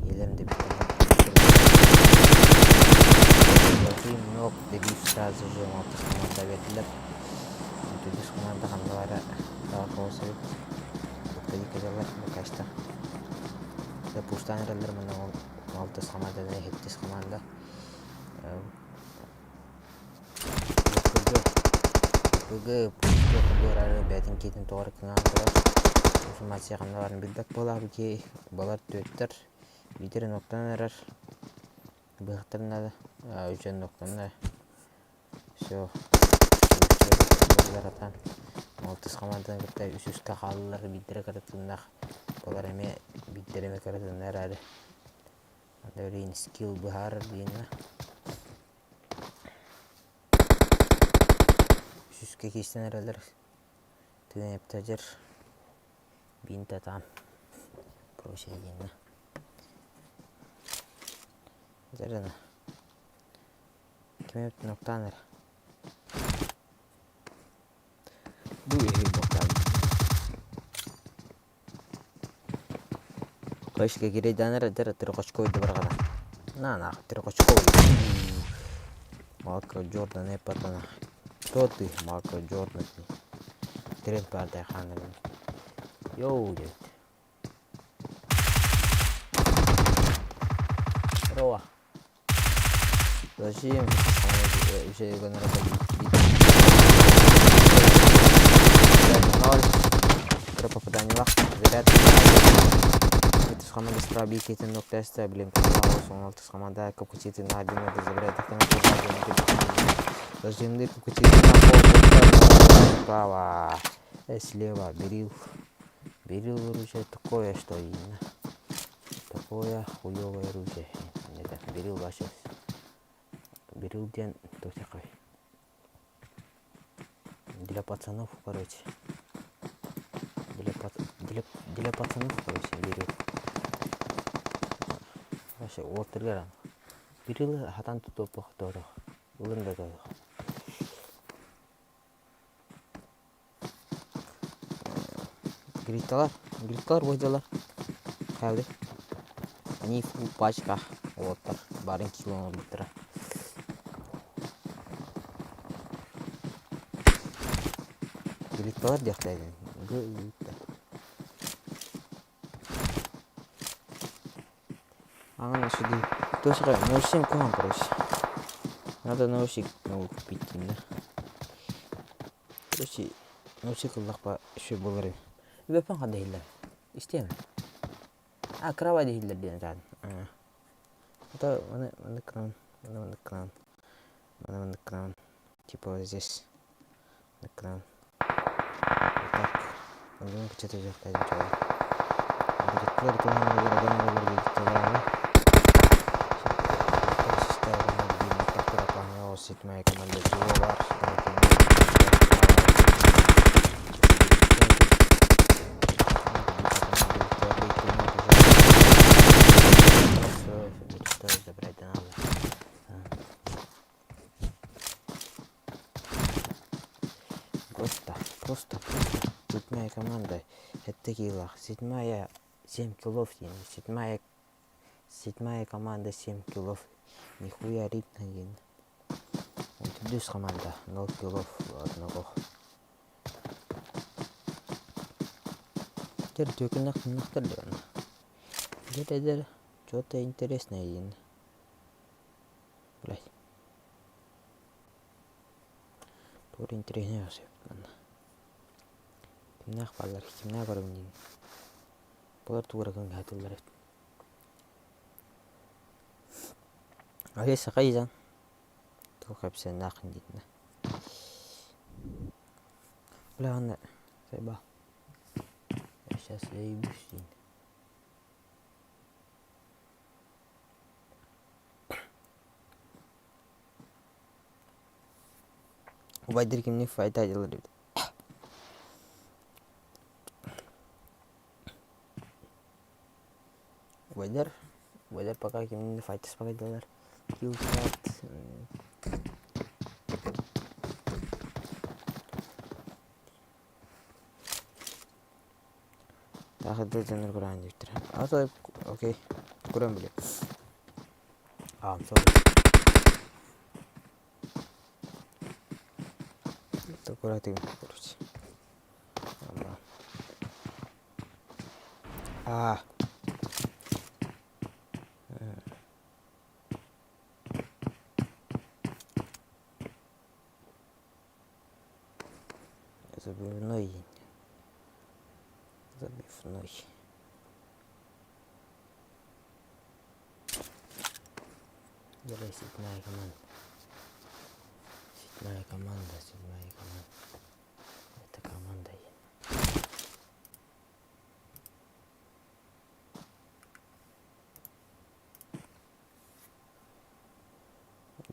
Иһэллэрин да Золотые ног добив сразу же алтыс команда бердилэр. Төрдүс команда ханна бара эбит. Кэлэллэр пока что. Пустаан эрэллэр манна алтыс команда, сэттис команда. ПГ, ПГ бэйэтин киитин тоҕо эрэ кыҥаан турар. Информация ханна баарын билбэт буолаах бики балар түөттэр биирдэрин оттон эрэр быһахтарын наада үчүн оттонно все атаан алтыс хамаанданы кытта үс үскэ хааллылар биирдэрэ кыра тыыннаах балар эмиэ биирдэрэ эмиэ кыра тыыннаах эрээри Блин, скилл быһаарар диэннэ. Сүүскэ киирсэн эрэллэр. Тыын эптэдьэр. Бинта там. Прочее диэннэ. Дьэрэнэ. Ким эбит ноктаан эрэ. Бу иһин ноктаан. Точка кирэйдээн эрэ трехочковый барҕара. На нах, трехочковый. Марко Джордан эппатана. Кто ты, Марко Джордан? Тренд баардай хаанырын. Йоу, диэбит. Здорово. Зачем? Кыра попаданиелаах заряд Итис команда справа биир ноктеста блин алтыс команда купкучитин один надо забирать Зажимны купкучитин справа слева берил берил оружие такое что именно Такое хуёвое оружие. Это берил вообще. Берил диэн туох такой. Для пацанов, короче. Для, для, для пацанов, короче, берил. Вообще, уолтаргар Берил хатан тутуоппах тоотох. Ылын да тоотох. Гритталар, гритталар буойдалар. Хайалый? Они фул пачка уолаттар барын кило оҥорбуттара. Гритталар диэхтээдин. Грита. Аҥан сюда. Тоже 0,7 куһаҕан короче. Надо 0,7 новый купить дейм да. Короче, 0,7 ыллахпа үчүгэй буолар эбит. Үбэппин ханна иһиллэр? Истиэм. А, кровать иһиллэр диэн этаҕын. Это маны маннык гынан, маны маннык гынан, маны маннык гынан. Типа вот здесь. Маннык гынан. Вот так. Оннун кыччата түһүөхтээх дьон. Седьмая команда Диолар. Забрать надо. Просто, просто, просто. Седьмая команда. Это килах. Седьмая, семь килов. Седьмая, седьмая команда, семь килов. Нихуя ритм один. Плюс команда, ноль килов одного. Дер түкүнэх тыннахтар диэн. Дер эдэр что-то интересное диэн. Блядь. Туох интэриэһинэй сөп манна. Кимнээх бааллар, кимнээх барабын диэн. Булар тугу эрэ кыҥаатыллар эбит. Алиса хайдах туох кэпсээннээххин диэтинэ. Бля аны сайба. Я сейчас заебусь диэн. Убайдар кимник файта дьылар эбит. Убайдар, убайдар пока кимник файтаспака дьылар. Килл-чат. Таах дьоннор көрөөн диэбиттэрэ. А то окей, көрөн билиэм. А, sorry. Аккуратно, короче. А. Забивной. Забивной. Давай седьмая команда. Седьмая команда, седьмая команда. Это команда.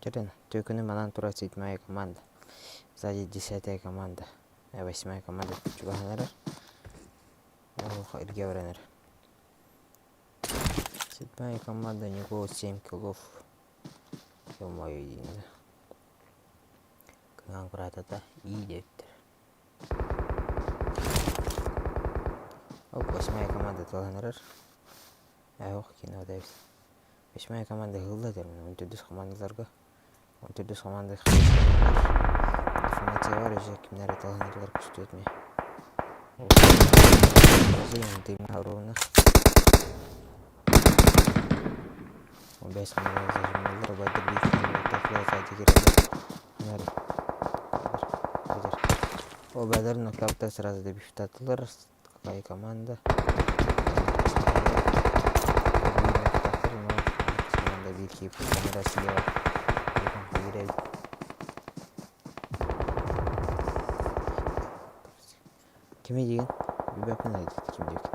Дьэрин, түөкүнү манан турар седьмая команда. Сзади десятая команда. Восьмая команда чугаһан эрэр. Илгэ баран эрэр. Седьмая команда, у него 7 киллов. Ё-моё, диэн. Кыҥаан кураатата ии диэбиттэр. Оп, восьмая команда талан эрэр. Ох, кино эбит. Восьмая команда ыһылла этэр он төрдүс командаларга. Он төрдүс команда информация бар уже кимнэр талан эрэллэр көстүөт ми. Ровно. 15 команда зажималар, убайдар биир Обайдар нокаутта сразу добивтатылар. Какая команда? Команда биир киip Россия. Кими диэн? Билбэппин айдыт ким диэбит.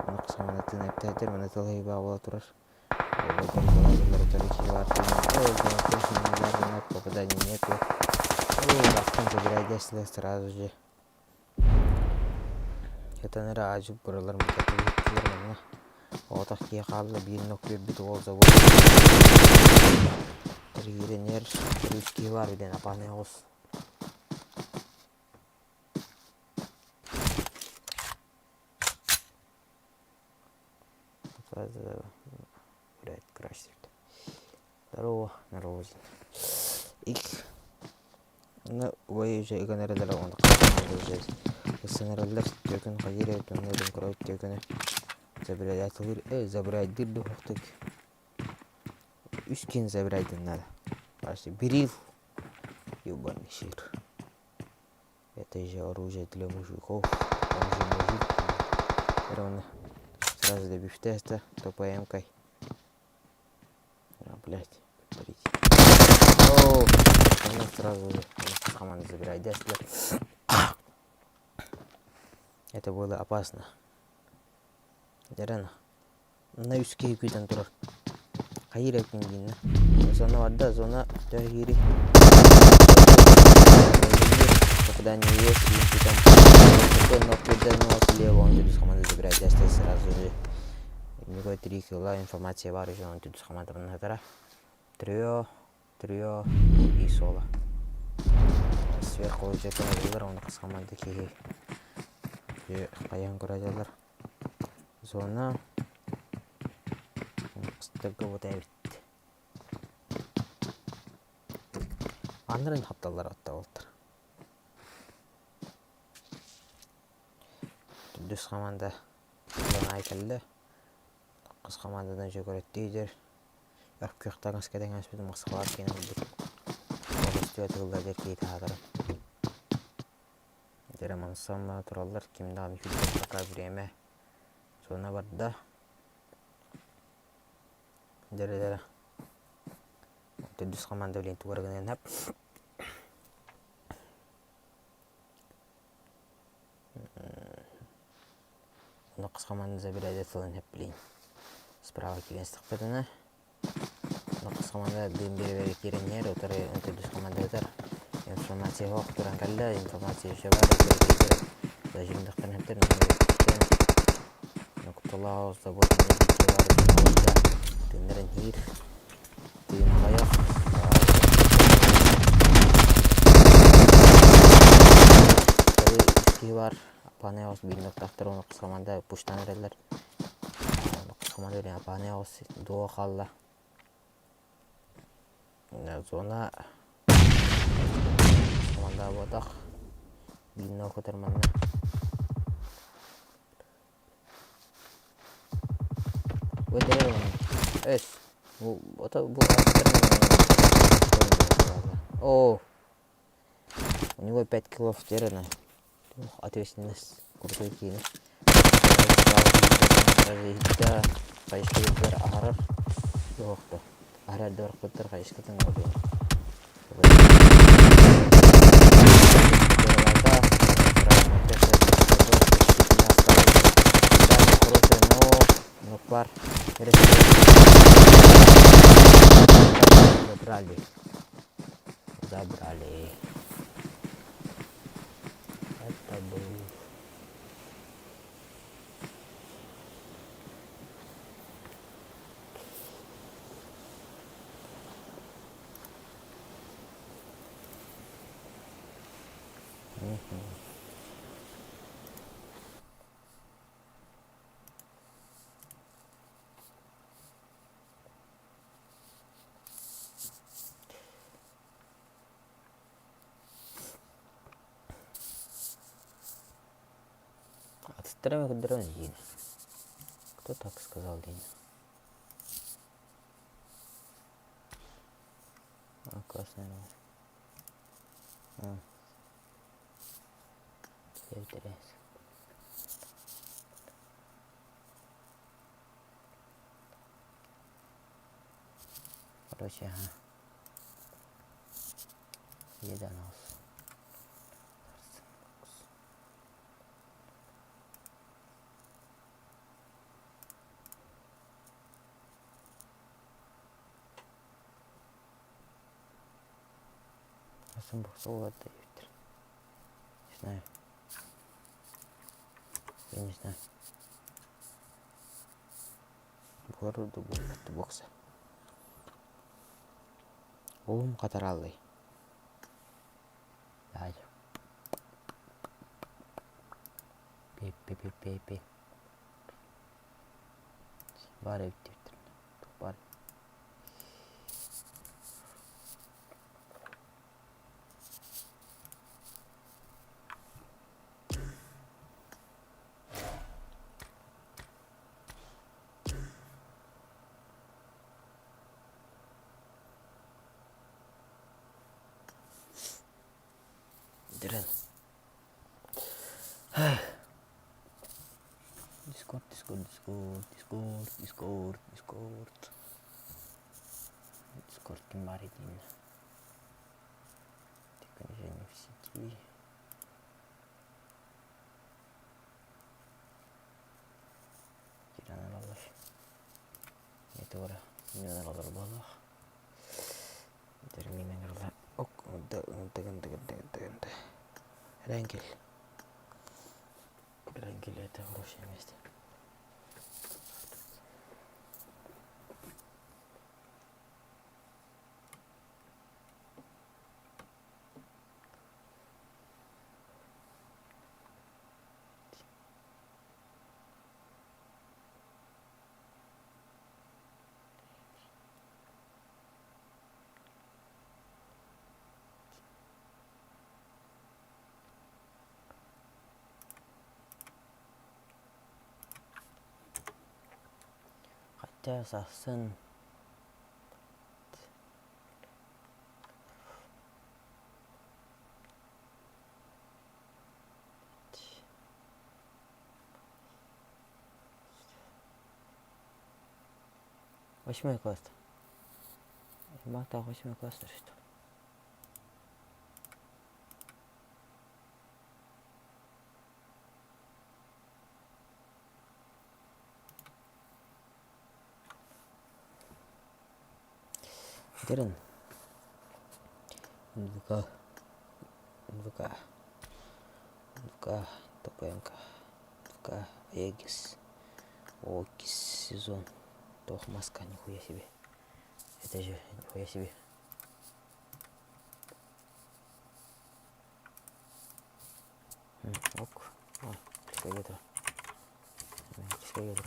Ону хамана тыын эптээдэр, маны тылайбаа буола турар. Попадания нету. Забирай сразу же. Этэн эрэ аадьык буралар мутатылар манна. Оҕотох киһи хаалла биир нок биэрбит уол забор. Тригиренер үс киһи баар диэн апаанай оҕус. Блядь, красит. Здорово, здорово. Ик. Ну, ой, уже игнорировали он уже. Сценариллар түөкүн хайыр эбит көрөт түөкүнү забирать забирать дыр духтук үс кин забирать надо почти берил ебаный сыр Это же оружие для мужиков. Он же мужик. Ровно. Сразу добив теста, то ПМ-кой. А, блядь, повторите. Оу, она сразу же команду забирает. Это было опасно. Дерена. На үс киһи күүтэн турар. Хайыыр эбиккин дииннэ. Зона барда, зона төһө киирий? Попадание есть, и там но но слева он через команду забирает сразу же. У него три килла, информация бар уже, он тут команда манатара. Трио, трио и соло. Сверху уже көрөллөр, оны қыс команда киһи. Хайан көрөдөлөр. Зона Кыстырга вот эбит. Аннарын хапталлар атта болтар. Дүс команда зона кэллэ. Кыс командадан жөгөрөттүйдер. Өр күөхтаҥас кэтэҥ ааспыт Москва киэнэ курдук. Олустуйа тыллар киһи таһаатара. Дьэ мансамма тураллар ким даҕаны күүппэт пока время зона барда. Дьэ Төрдүс команда билин тугу эрэ гыныан сөп. Онно команда забирает тылын сөп билин. Справа киирэн истэхпитинэ Нохос команда дыым биэрэ киирэн иһэр, утары төрдүс команда ыытар. Информация суох туран кэллэ, информация еще баар, зажимдахтан эптэр, Нукталаах забор тыыннарын иһиир, тыын аҕыйах. Үс киһи баар. Аппааны оҕус биир нуктаахтар уонна хамаанда пуштаан эрэллэр. Хамаанда билигин Аппааны оҕус дуо хаалла. Зона хамаанда буотах. Биир нол көтөр манна. Өс. Бу бу О, у него 5 килов терена. Ответственность крутой киинэ. Хайыскытыгар аһарар туохта. Аһарар дорохпуттар хайыскытын оҕуйун. Нукпар Забрали. Забрали. Это был Атыттара көрдөрөн диин. Кто так сказал диин? А, классная. А. Интерес. Короче, ага. Еда нас. Не знаю. Я не знаю. Городу бокса. Уум хатараллый. Дай. Пи-пи-пи-пи-пи. Баар эбит диэбиттэр. Баар. Дырын. Дискорд, Дискорд, Дискорд, Дискорд, Дискорд, Дискорд. Дискорд ким баар диин. Тиккэнижение в сети. Киирэн ылаллар. Метеора мин олорор буоллах. Рангель. Рангель это хорошее место. Хотя сарсын Восьмой класс. Мата восьмой класс что? Дырын. НВК. НВК. НВК. ТПНК. НВК. Эгис. Окис сезон. Тох маска, нихуя себе. Это же нихуя себе. Ок. Механическая тур. Механическая тур.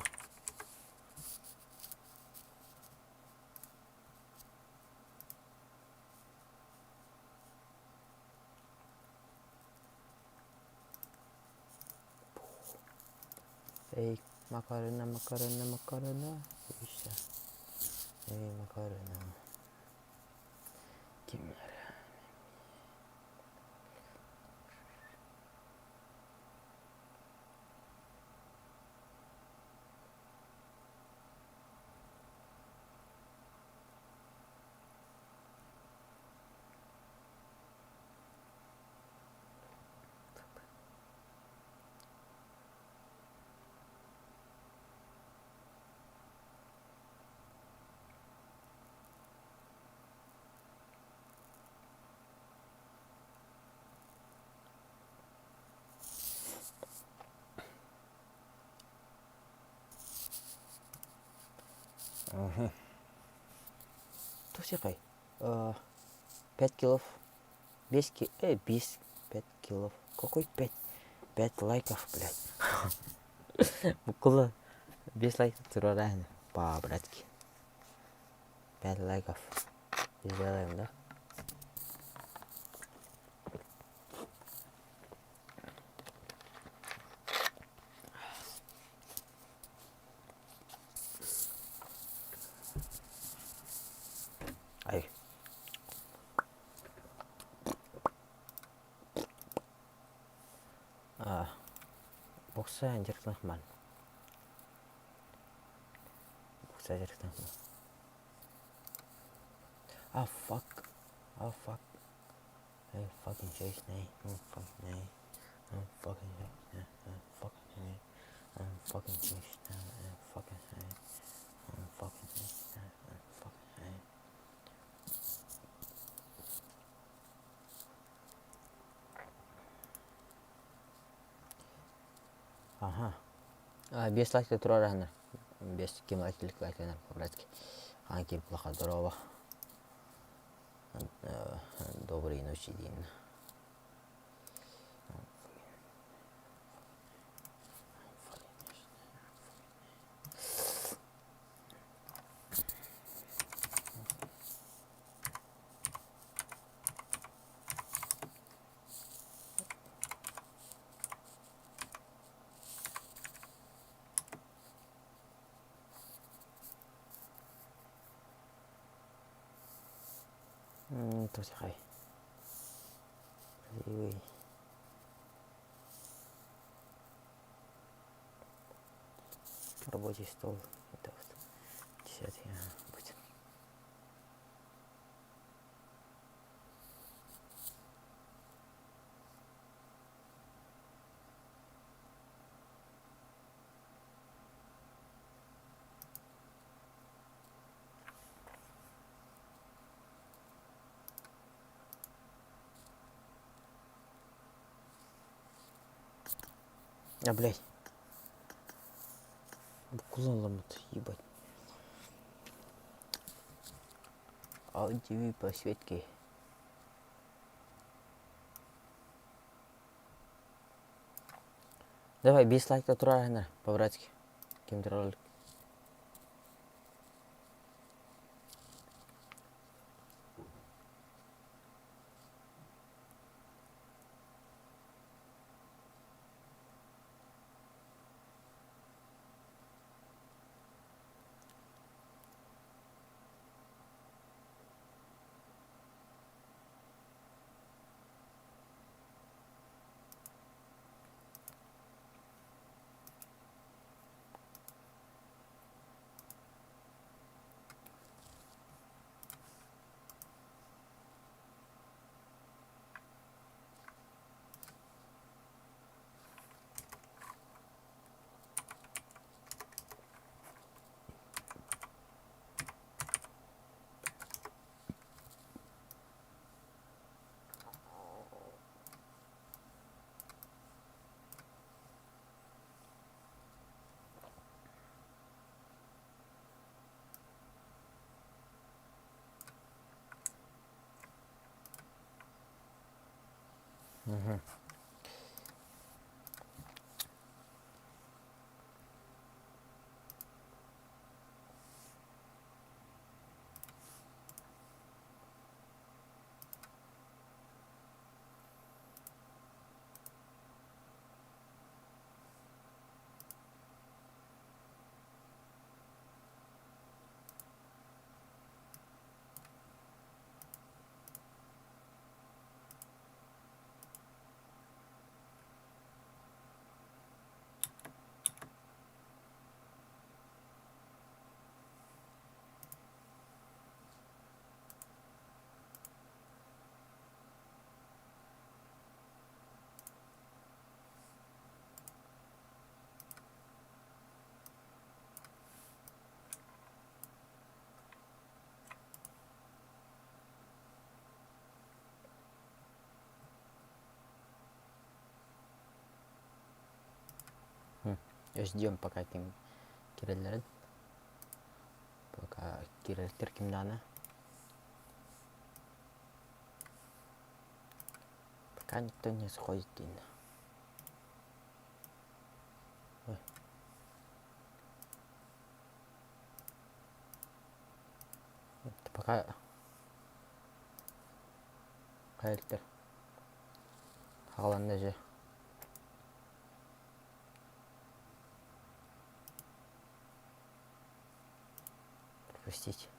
Эй, Макарена, Макарена, Макарена. И все. Эй, Макарена. Кимнэр? Ага. Тусикай. 5 килов. 5 ки... 5, 5 килов. Какой 5? 5 лайков, блядь. Букула. 5 лайков туруораһын. По-братски. 5 лайков. Сделаем, да? Ай. Бокса дьарыктаах маан. Бокса дьарыктаах Ah fuck. Ah fuck. I'm fucking chase nay. I'm fucking nay. I'm fucking chase I'm fucking nay. I'm fucking chase now. I'm fucking nay. I'm fucking chase now. I'm fucking nay. Аха. Биэс лайкта туруораһынар. Биэс ким лайк лайктанар по-братски. Аан ким плохо здорово. Доброй ночи диэн. Тусихай. Рабочий стол. Это вот 10-й будет. А, блядь. Букулан ебать. RGB подсветки. Давай, без лайка туруораһынар, по-братски. Ким турар Ждем пока ким кирэллэрин. Пока кирэлтэр ким даҕаны. Пока никто не сходит диэн. Ой. Пока хайылтар хааланна же. Пропустить.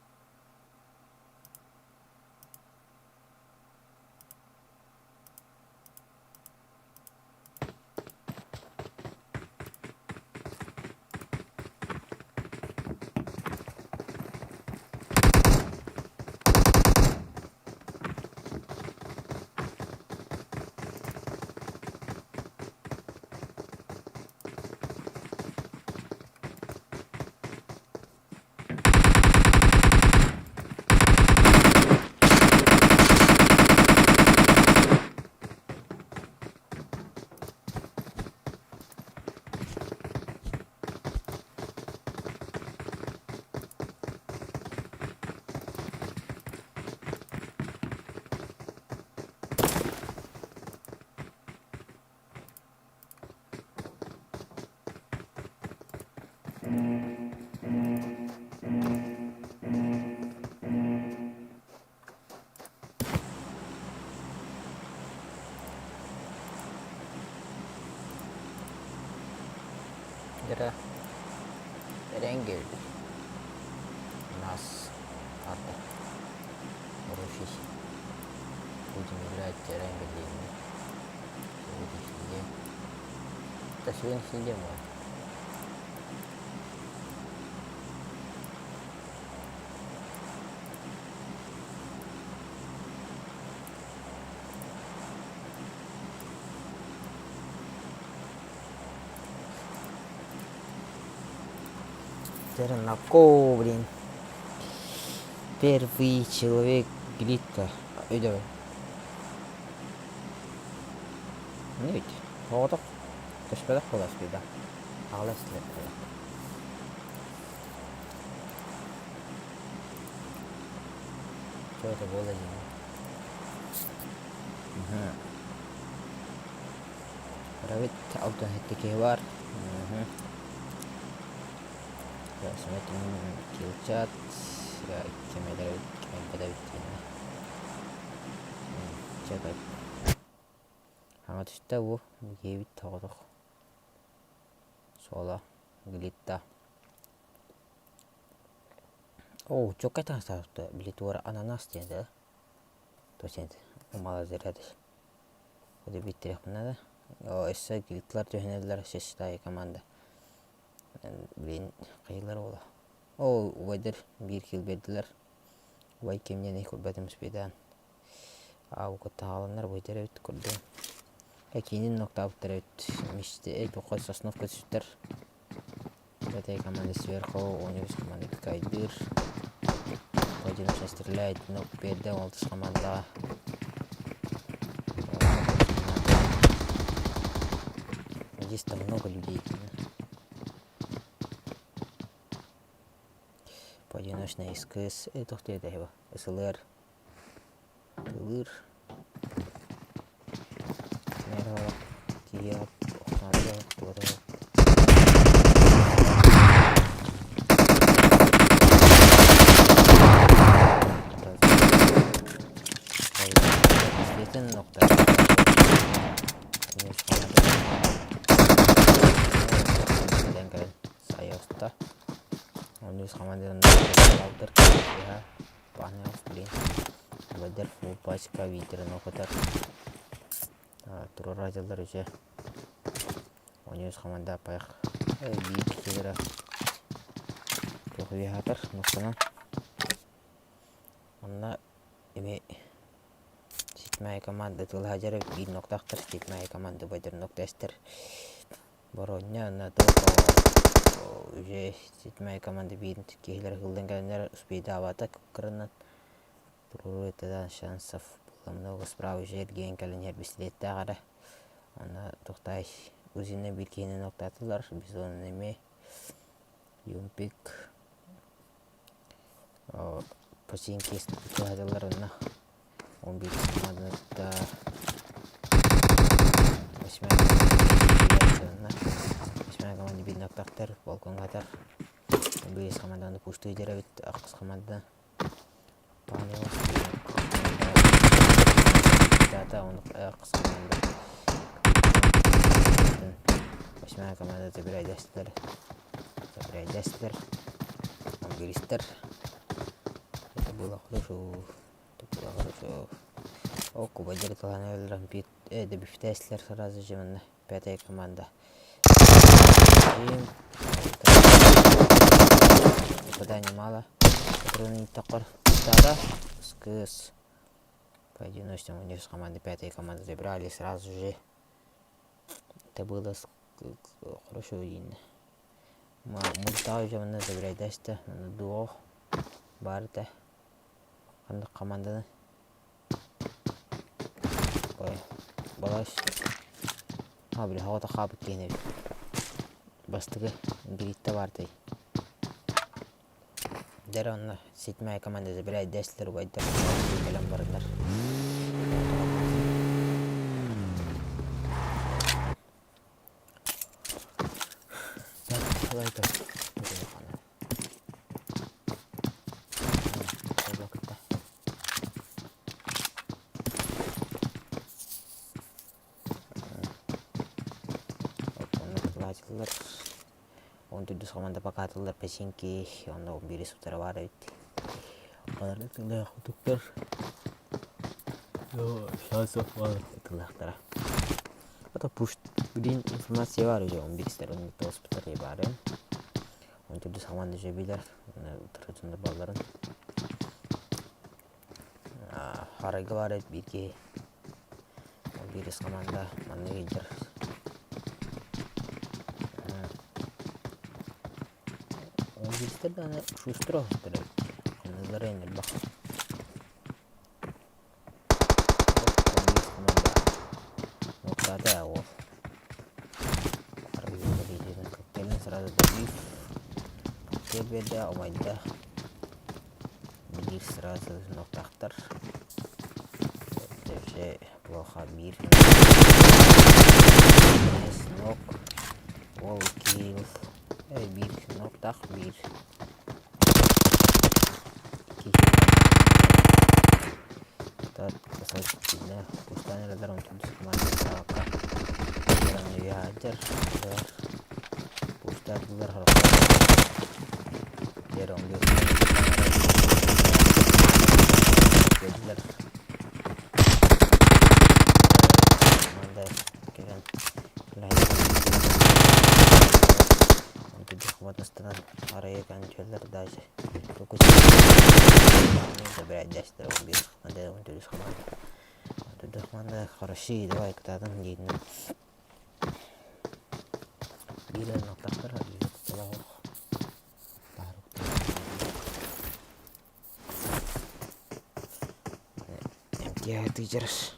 Дьэ, Эрэнгэл у нас карта Руси. Будем играть Эрэнгэл диэҥҥэ. Сегодняшний день. Это сегодняшний день мой. Тернако, блин. Первый человек глитта. Өйдөбүл. Не ведь? Оҕотох көспөтөх буоласпыйда. Аҕалас Что это было диэн? Равит алтан хэттэ киһи баар. Смотрим килчат кемелер кемелбэт диэн. Чекай. Хаҥа түстэ бу киһибит тоҕотох суола глитта. Оо, чокка таҥастаабыта били туора ананас диэн да то сен малазырат Биттириэхпин наада. Өссө гитлар түһэнэллэр шестая команда. Блин, хайылар уола. Оо, убайдар биир кил биэрдилэр. Убай кимнэний көрбөтүм успейдаан. Аабыккыттан хааланнар убайдар эбит көрдүм. Киинин ноктаабыттар эбит. Мисте тухай Сосновка түстэр. Пятая команда сверху, 13 команда Кайдыр. Владимир стреляет, но биэрдэ алтыс командаҕа. Здесь там много людей. Поодиночная СКС, туох диэтэ СЛР Тылыыр тиийэ Панелов, блин. Вадер фул пачка Витерин окутар. Туруора дьыллар үчэ. Оньус хаманда апайх биир килера туох үөһаатар нуктанан. Онно эми седьмая команда тылаһа биир ноктаахтар седьмая команда байдыр ноктестер Боруонньа уонна уже седьмая команда биир киһилэр ыһыллан кэлэннэр успейдаабата кырынан туруору тогда шансов было много справа уже эргийэн кэлэн иһэр бэстилиэттээх эрэ. Онно тухтай Узина биир киһини ноктаатылар, Бизон эмиэ Юмпик Починки туһатылар онно 11 команданы кытта восьмая восьмая команда биир ноктаахтар балкоҥҥа биэс команданы пустую эбит ахсыс команда Восьмая команда забирайдастар забирайдастар англистар это было хорошо это было хорошо о кубайдары талаан добивтээстилэр сразу же манна пятая команда Попадание мало. Патроны такор Скыс. Поодиночному у них команды пятая команда забрали сразу же. Это было хорошо видно. Мультаа уже забирайдаста дуо баарта ханнык команданы Балаш а били хаҕата хаабыт киһини эбит бастакы гритта баартай дьэ онно седьмая команда забирает дэстилэр убайдар кэлэн бараннар так лайка Онно Он төрдүс команда покатыллар песенки, онно бири сутара баар эбит. Баларда тыллаах кутуктар. Тыллаахтара. Ото пуш билин информация бар уже он биристер он тооспутар баарын. Он төрдүс команда же билер. Утарытында балларын. Харайга баар эбит биир киһи. Ол биирис команда маннык илдьэр. Ол биристэр даҕаны шустро оһохтор эбит. Ханныылара эн элбэх. Он биирис команда нуктаата ол. Кэлин сразу добив. Кэлбиэрдэ умайда. Биир сразу нуктаахтар. Это вообще плохо. Биир нок. Ол килл. Биир ноктаах биир. Хороши, давай кытаатан диэтинэн биир ынахтахтар олох Эмтиэ тыдьарыс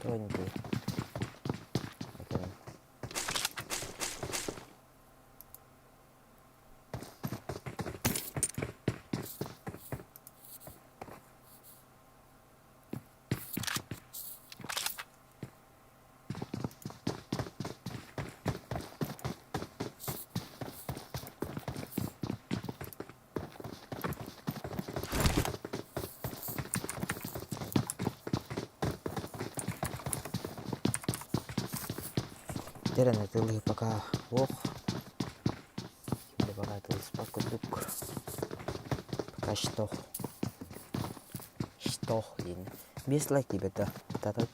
Тоненький. Терен тылы пока ох пока тылыспат курдук пока что что диэн без лайк ребята татат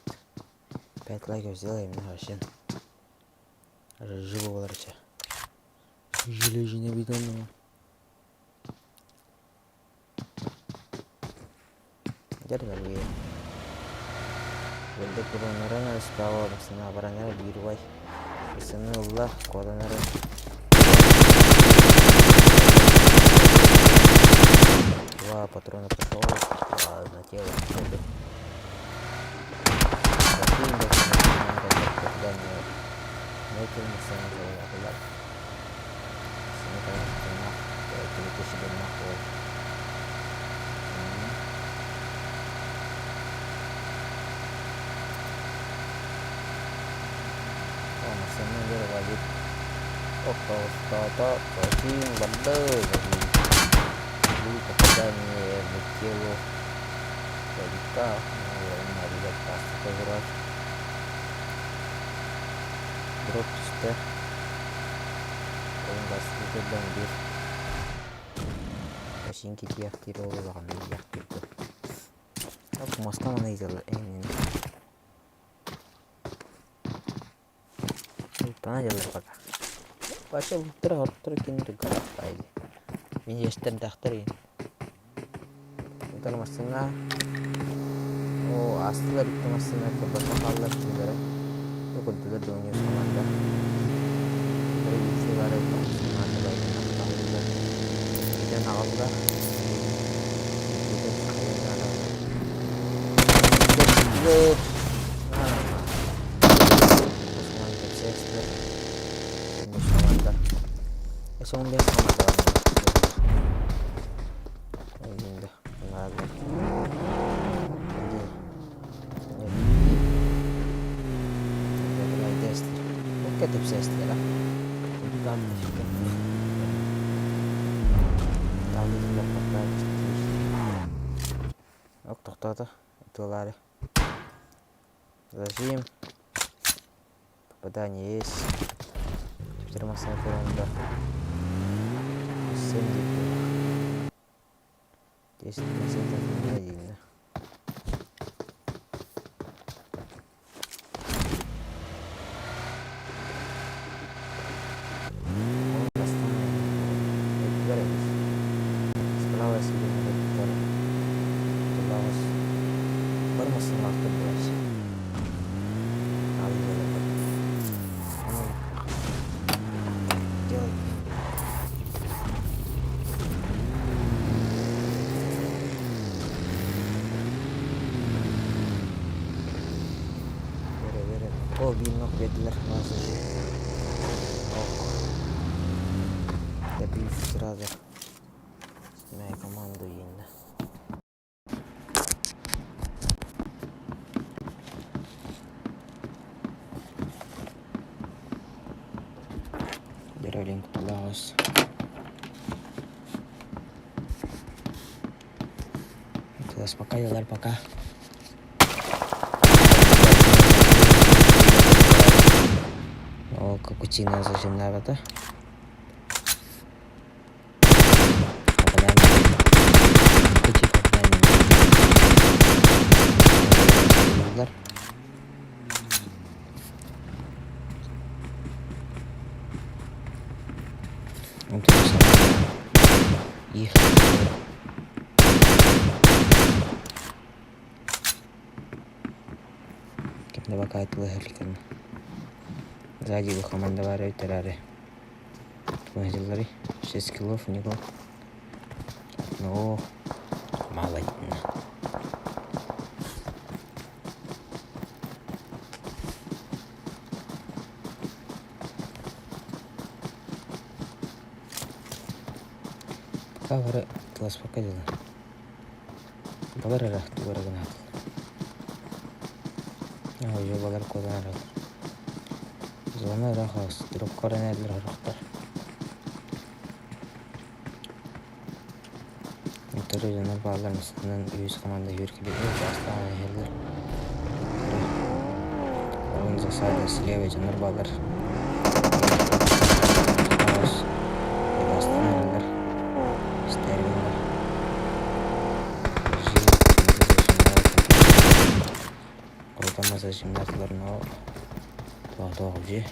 5 лайков сделаем вообще живо боларча железный бидон Үрдүк булуннаран справа массыына баран эрэ биир убай массыына ылла, куотан эрэр. Два патрона пошел, на тело Попадание в тело старика, турар. Дроп түстэ. Ол бастыы көрдөөн биир Починки диэхтиир ол улаханнык диэхтиир дуо. Мостан аны ыйыталлар эҥин. Тана дьаллар пока. Вообще луттара хоттор кинилэр галаппай. Мин иэстэрдээхтэр иин. Утары массыына Оо, аастылар икки массыына турбакка хааллар кинилэрэ. Көрдүлэр да уньуус команда. Утары биирсэ баар эбит массыына байытынан таһыллар. Итэн аҕалла. Итэн хайа наада. Кэпсэтилэр. Кэпсэстилэр. Уньуус команда. Эсэ 15 команда бар. Тохтоото ытыалаары. Зажим. Попадание есть. Теперь массаж да. 10% медленно. Справа сиденье Бармасыннаахтар буолааччы. Делай. Вере, вере. О, биир ног биэрдилэр. Ок. Добив сразу. Снимай команду инна. Деревлин Палаус. Успокаивалар пока. О, капучино зажимнабата. Их Ким да бакаайт тылыһар Сзади команда баар эбит Дьыллары 6 килов у него. Ну, мало Пока бары тыласпакка дылы. Балар эрэ тугу эрэ гынаатылар. Уже балар куотан эрэллэр. Зона ыраах оҕус, трубка баран эрэллэр сорохтор. Утары дьоннор бааллар массыынанан үһүс команда үөр кэлиэ чаастаан иһэллэр. Вон засада слева дьоннор бааллар. Хаос бастаан эрэллэр. Стервиннэр. Круто зажимнатылар, но туох дьиэ.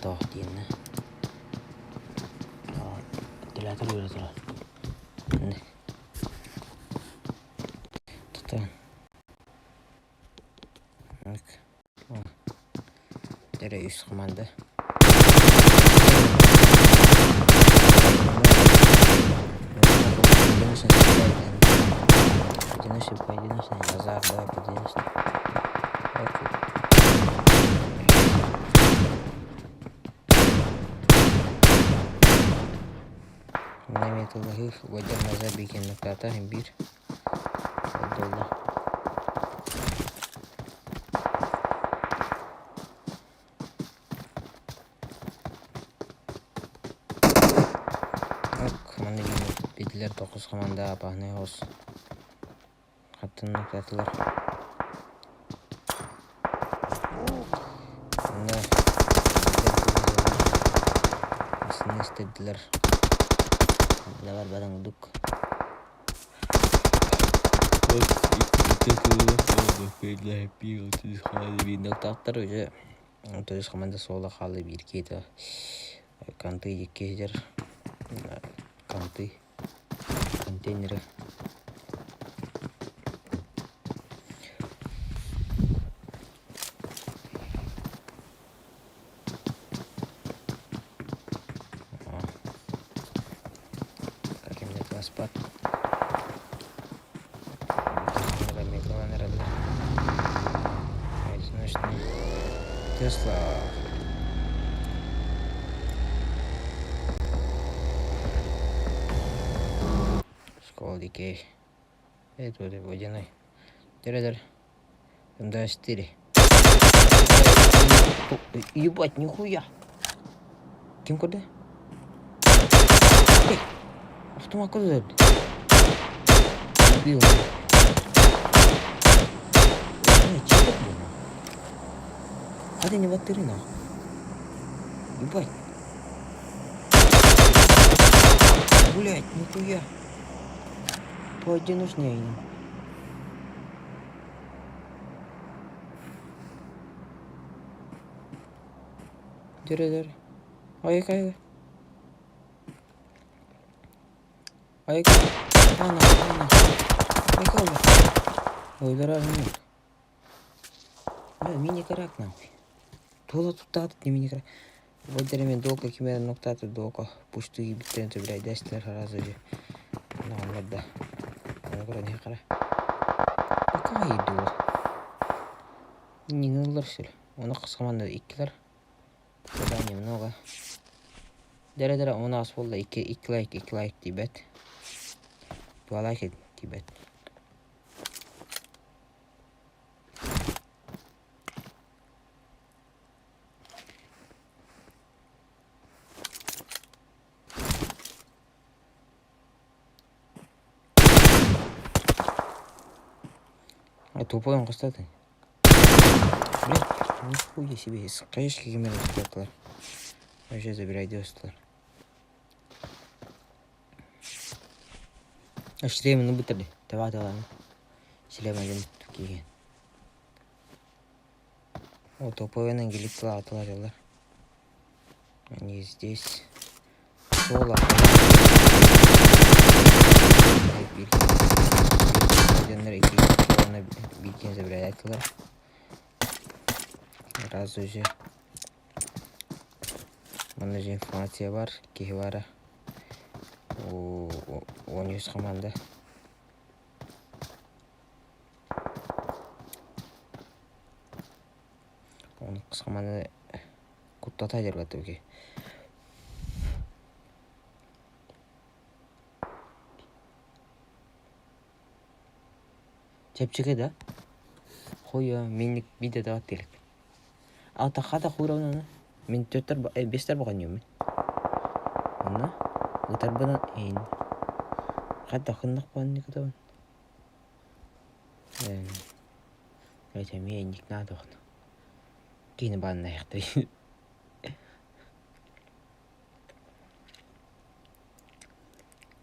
Туох диэннэ. Вентилятор үөрэ турар. Эрэ үс команда. Поодиночный, поодиночный, Назар, давай поодиночный. Эмиэ тыллаһыы Уойдар Назар биикэннэктаата биир буолла. Ок, манна биирдилэр тоҕус хамаанда апаһынай оҕус хаттыннактаатылар. Онно массыына истэрдилэр. Лавар баран курдук. Уже то есть команда суола хаалла биир киһитэ канты икки сидэр канты контейнеры Как мне спать? Одиночный Тесла. Школа дикей. Это вот водяной. Дыр-дыр. МД-4. Ебать, нихуя. Ким көрдө? Эй, автомат көрдө. Убил. Хата не баттыры нахуй. Ебать. Блять, нихуя. Поодиночный. Дөрө дөрө. Айык айык. Айык. Ана ана. Айык алба. Ойлара нет. Бля, мини-карак нахуй. Туола туттаат не мини-карак. Вот мен долго кимер ноктаты долго пушту ебиттен блядь дэстер сразу же. Нормально. Аны көрөн хара. Пока иду. Нигылар сил. Оны кысқаманда иккилер. Да немного. Дәрә-дәрә он ас буолла икки икки лайк икки лайк тиийбэт. Два лайк тиийбэт. А тупой он кстати. Блядь, нихуя себе, конечно, кимер устатылар. Вообще забирай усталар. Шлемini bitirdi. Teva teva. Шлем кийген. О, топовый келип атылар. Они здесь. Соло. Биирин забирай Сразу же. Манна же информация бар, киһи бара. 13 команда. Он команда куттата дербатыбы. Чэпчэки да? Хуя минник биде да телек. Алта хата хуйравна. Мин төттөр бестер баган юм. Онна ытарбынан эйн. Хата хыннах панни кытабын. Эти минник надо. Кини банна яхты.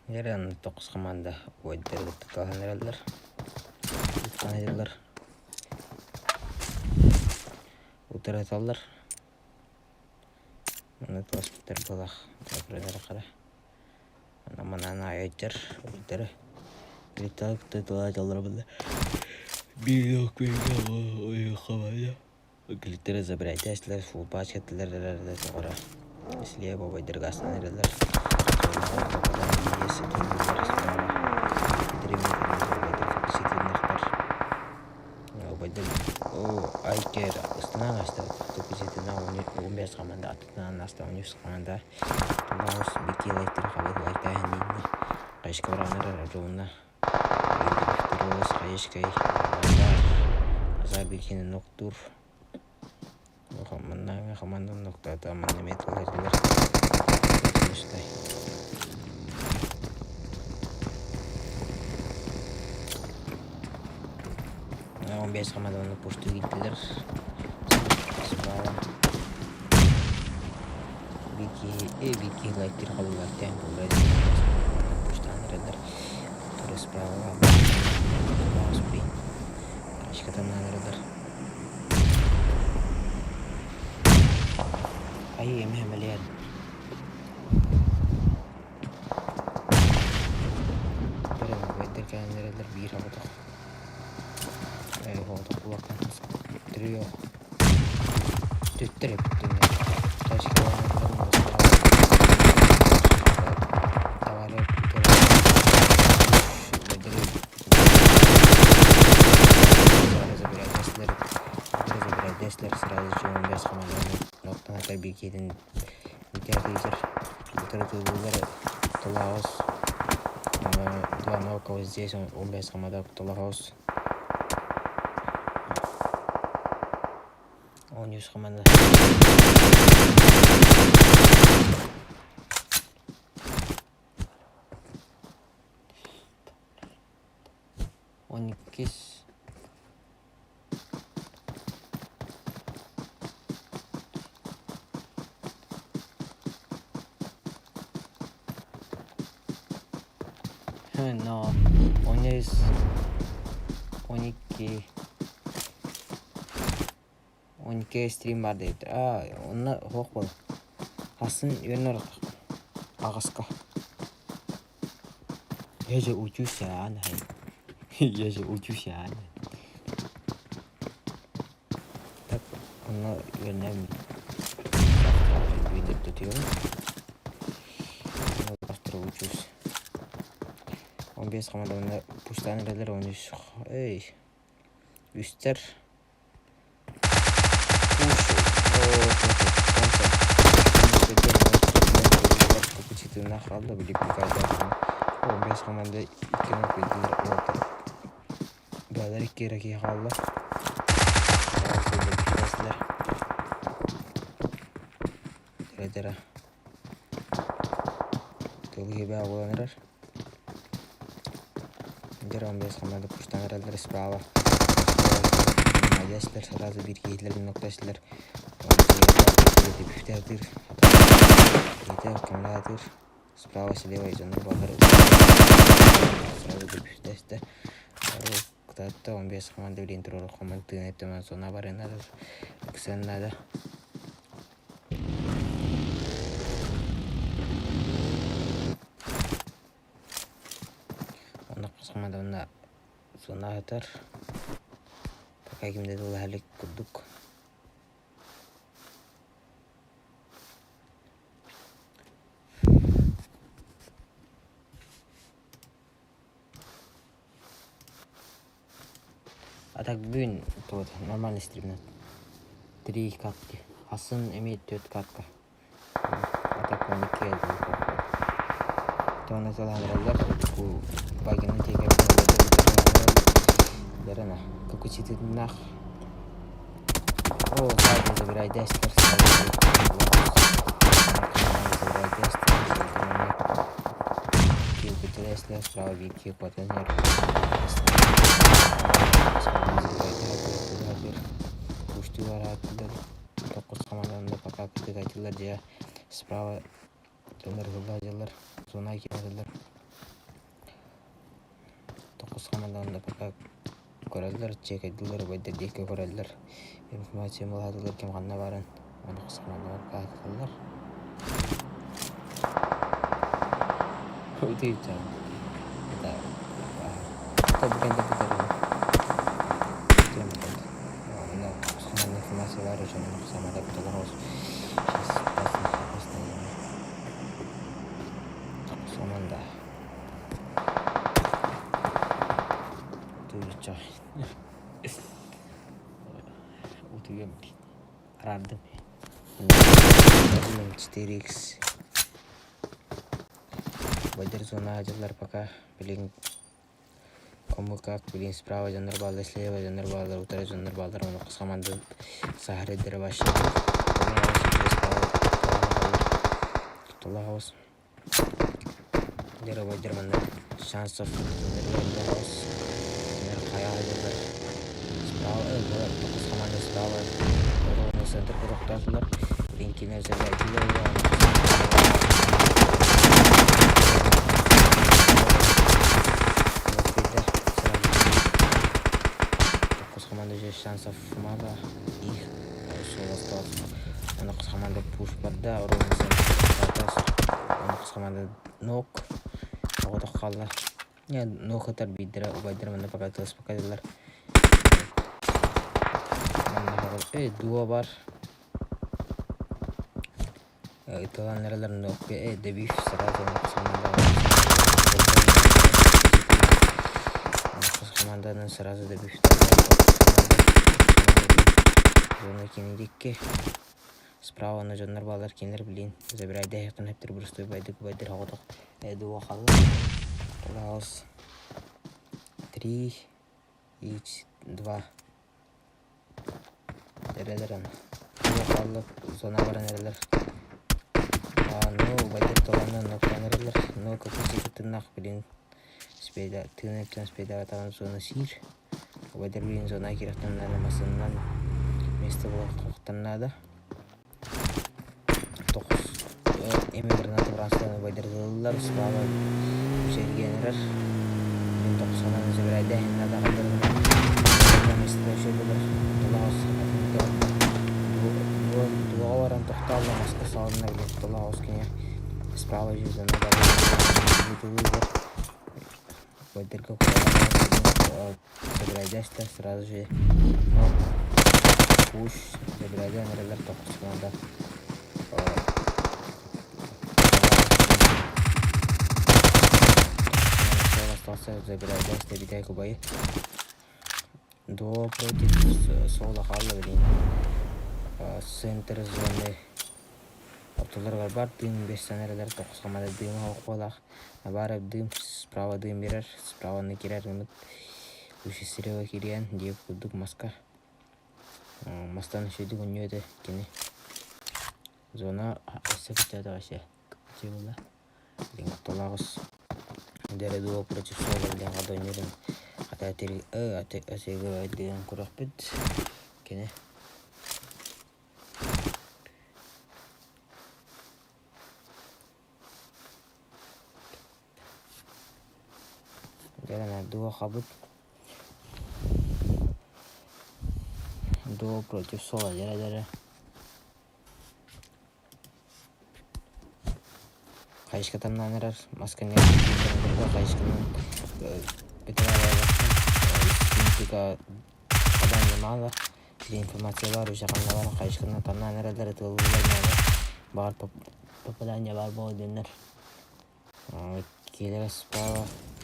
Яран тоқус команда уайдер туталаныраллар. Туттанылар. Утараталлар. Маны туоспуттар булах. Қара. Ана манан айджар. Уйдары. Летак туталалар булла. Билок билок ой хавая. Глиттери забирайтеслер, фулпачкателер эрэрдэ тоҕора. Слева убайдарга астан эрэллэр. Убайдар Айкер ыстынан аста тупизитина 15 команда аттынан аста 13 команда Тулаус бики лайтыр хабы лайтаһын Кайшка баранар жолуна Хаешкай Азар бикини ноктур Манна команда ноктата манна эмиэ тыллар 15 команданы пушту киттилер. Справа. Бики лайктыр халылаттан булар. Пуштан эрэллэр. Который справа. Блин. Качкатаннан эрэллэр. Ай, эмэ эмэлиэн. Бэйдэр кэлэн эрэллэр биир оҕотох. Оҕотох улахан трёх. Төттөр эбиттиннэр. Два нока вот здесь, он без хамада Тулаус. Он юз хамада. 12 No, 13 12 12 стрим бар диэбиттэр. Аа, онно суох буолла. Хасын үөннэр аҕыска. Я же учусь, Я же учусь, Так, онно үөрэнэбин. Видео тутуйабын. Завтра учусь. 15 команданы пустан эрэлэр 13 эй үстэр Купучитына хаалла били 15 команда иккини кыйдылар Бэйэлэр икки эрэ киһи хаалла. Дэрэ-дэрэ. Тылгыйбаа буолан эрэр. Дьэ 15 команда пуштан эрэллэр справа. Маладецтэр сразу биир киһилэрин ноктослар. Кэмэлээтир. Справа слева дьоннор бааллар. Сразу бүтэстэ. Кытаатта 15 команда билин турар команда тыын эттэмэн зона барыан надо. Ыксыан надо. Онно команда онно зона атар. Пока кимде тыллаһалик курдук. А так бүгүн вот нормальный стримнат. Три катки. Хасын эмиэ төрт катка. А так 12 Тоны салаһалараллар бу багины тиэкэ Дарана какучитыннах О, сразу забирай Дестер, забирай Дестер, Килл справа Вики, Потенер, Пуштилар Токус команданы пока кытыгатылар дьэ справа дьыллар зона киирэллэр Токус команданы пока көрөллөр, чекайдылар, убайдар диэки көрөллөр. Информация мылаатылар ким ханна баран, ону командалар каатылар. Удивительно. Это это буквально. Информация. Короче, самая толорос. Сейчас постоянно. Команда. Туйча. Утуйам. Рандом. 4x. Вадер зона дьыллар пока билин кому как билин справа дьоннор бааллар, слева дьоннор бааллар, утары дьоннор бааллар, ону команда саһарыддара вообще. Тулаҕабыс Дьоруобайдар манна шансов кинилэр хайаҕа дьыллар справа тохус команда справа ровно центр тохтоотулар Линкинер Тохус команда шансов мало их суол осталось. Онно команда пуш барда, ровно Онно команда нок оҕотох хаалла. Нок ытар биирдэрэ убайдара манна пока тыаспакадылар. Дуо бар. Ытылан эрэлэр нокка добив сразу команданан сразу добив зона кинидикки справа на дьоннор баалар кинилэр билин забирайда хектан хептер брустой байдык байдыр хоҕотох дуо халла Лаос 3 и 2 Эрэлэр хаалла зона баран эрэлэр. Ну убайдар толонно нуктаан эрэлэр. Ну капустика тыннаах билин спейда тыын өттүн спейдаатаҕын зона сиир. Убайдар билин зона кирэхтэн наада массыынанан место булуохтан наада. Тоҕус эми граната бырастан убайдар ылыллар справа үсэргиэн эрэр. Мин тоқсонан забирайда надо Дуоҕа баран тохтоолло маска салынна билин толоҕос кини справа звезданы бутылыгар убайдарга забирайда сразу же пуш забирайда эрэлэр тоқус команда Остался забирайда истэбитэй кубайы Дуо против соло хаалла билин центр зоны ортолоругар бар дым бес эрэлэр тоқус команда дыма охуолаах баара дым справа дым берер справаны кирэр гыммыт слева кириэн диэбит курдук маска мастан үчүгүйдүк унньуо этэ кини зона өссө кыччаата вообще буолла Толоҕус дэрэ дуо против соло диэн хадонньурун хата өсөйгө көрөхпүт кини дьэ дуо хабыт дуо против соло дьэрэ дьэрэ Хайышка тамнаан эрэр масканья хайышканан мало информация бар уже ханна бар хайышканан тамнаан эрэллэр ытыалыыллар мээнэ баҕар попадание баар буолуо диэннэр киилэрэ справа.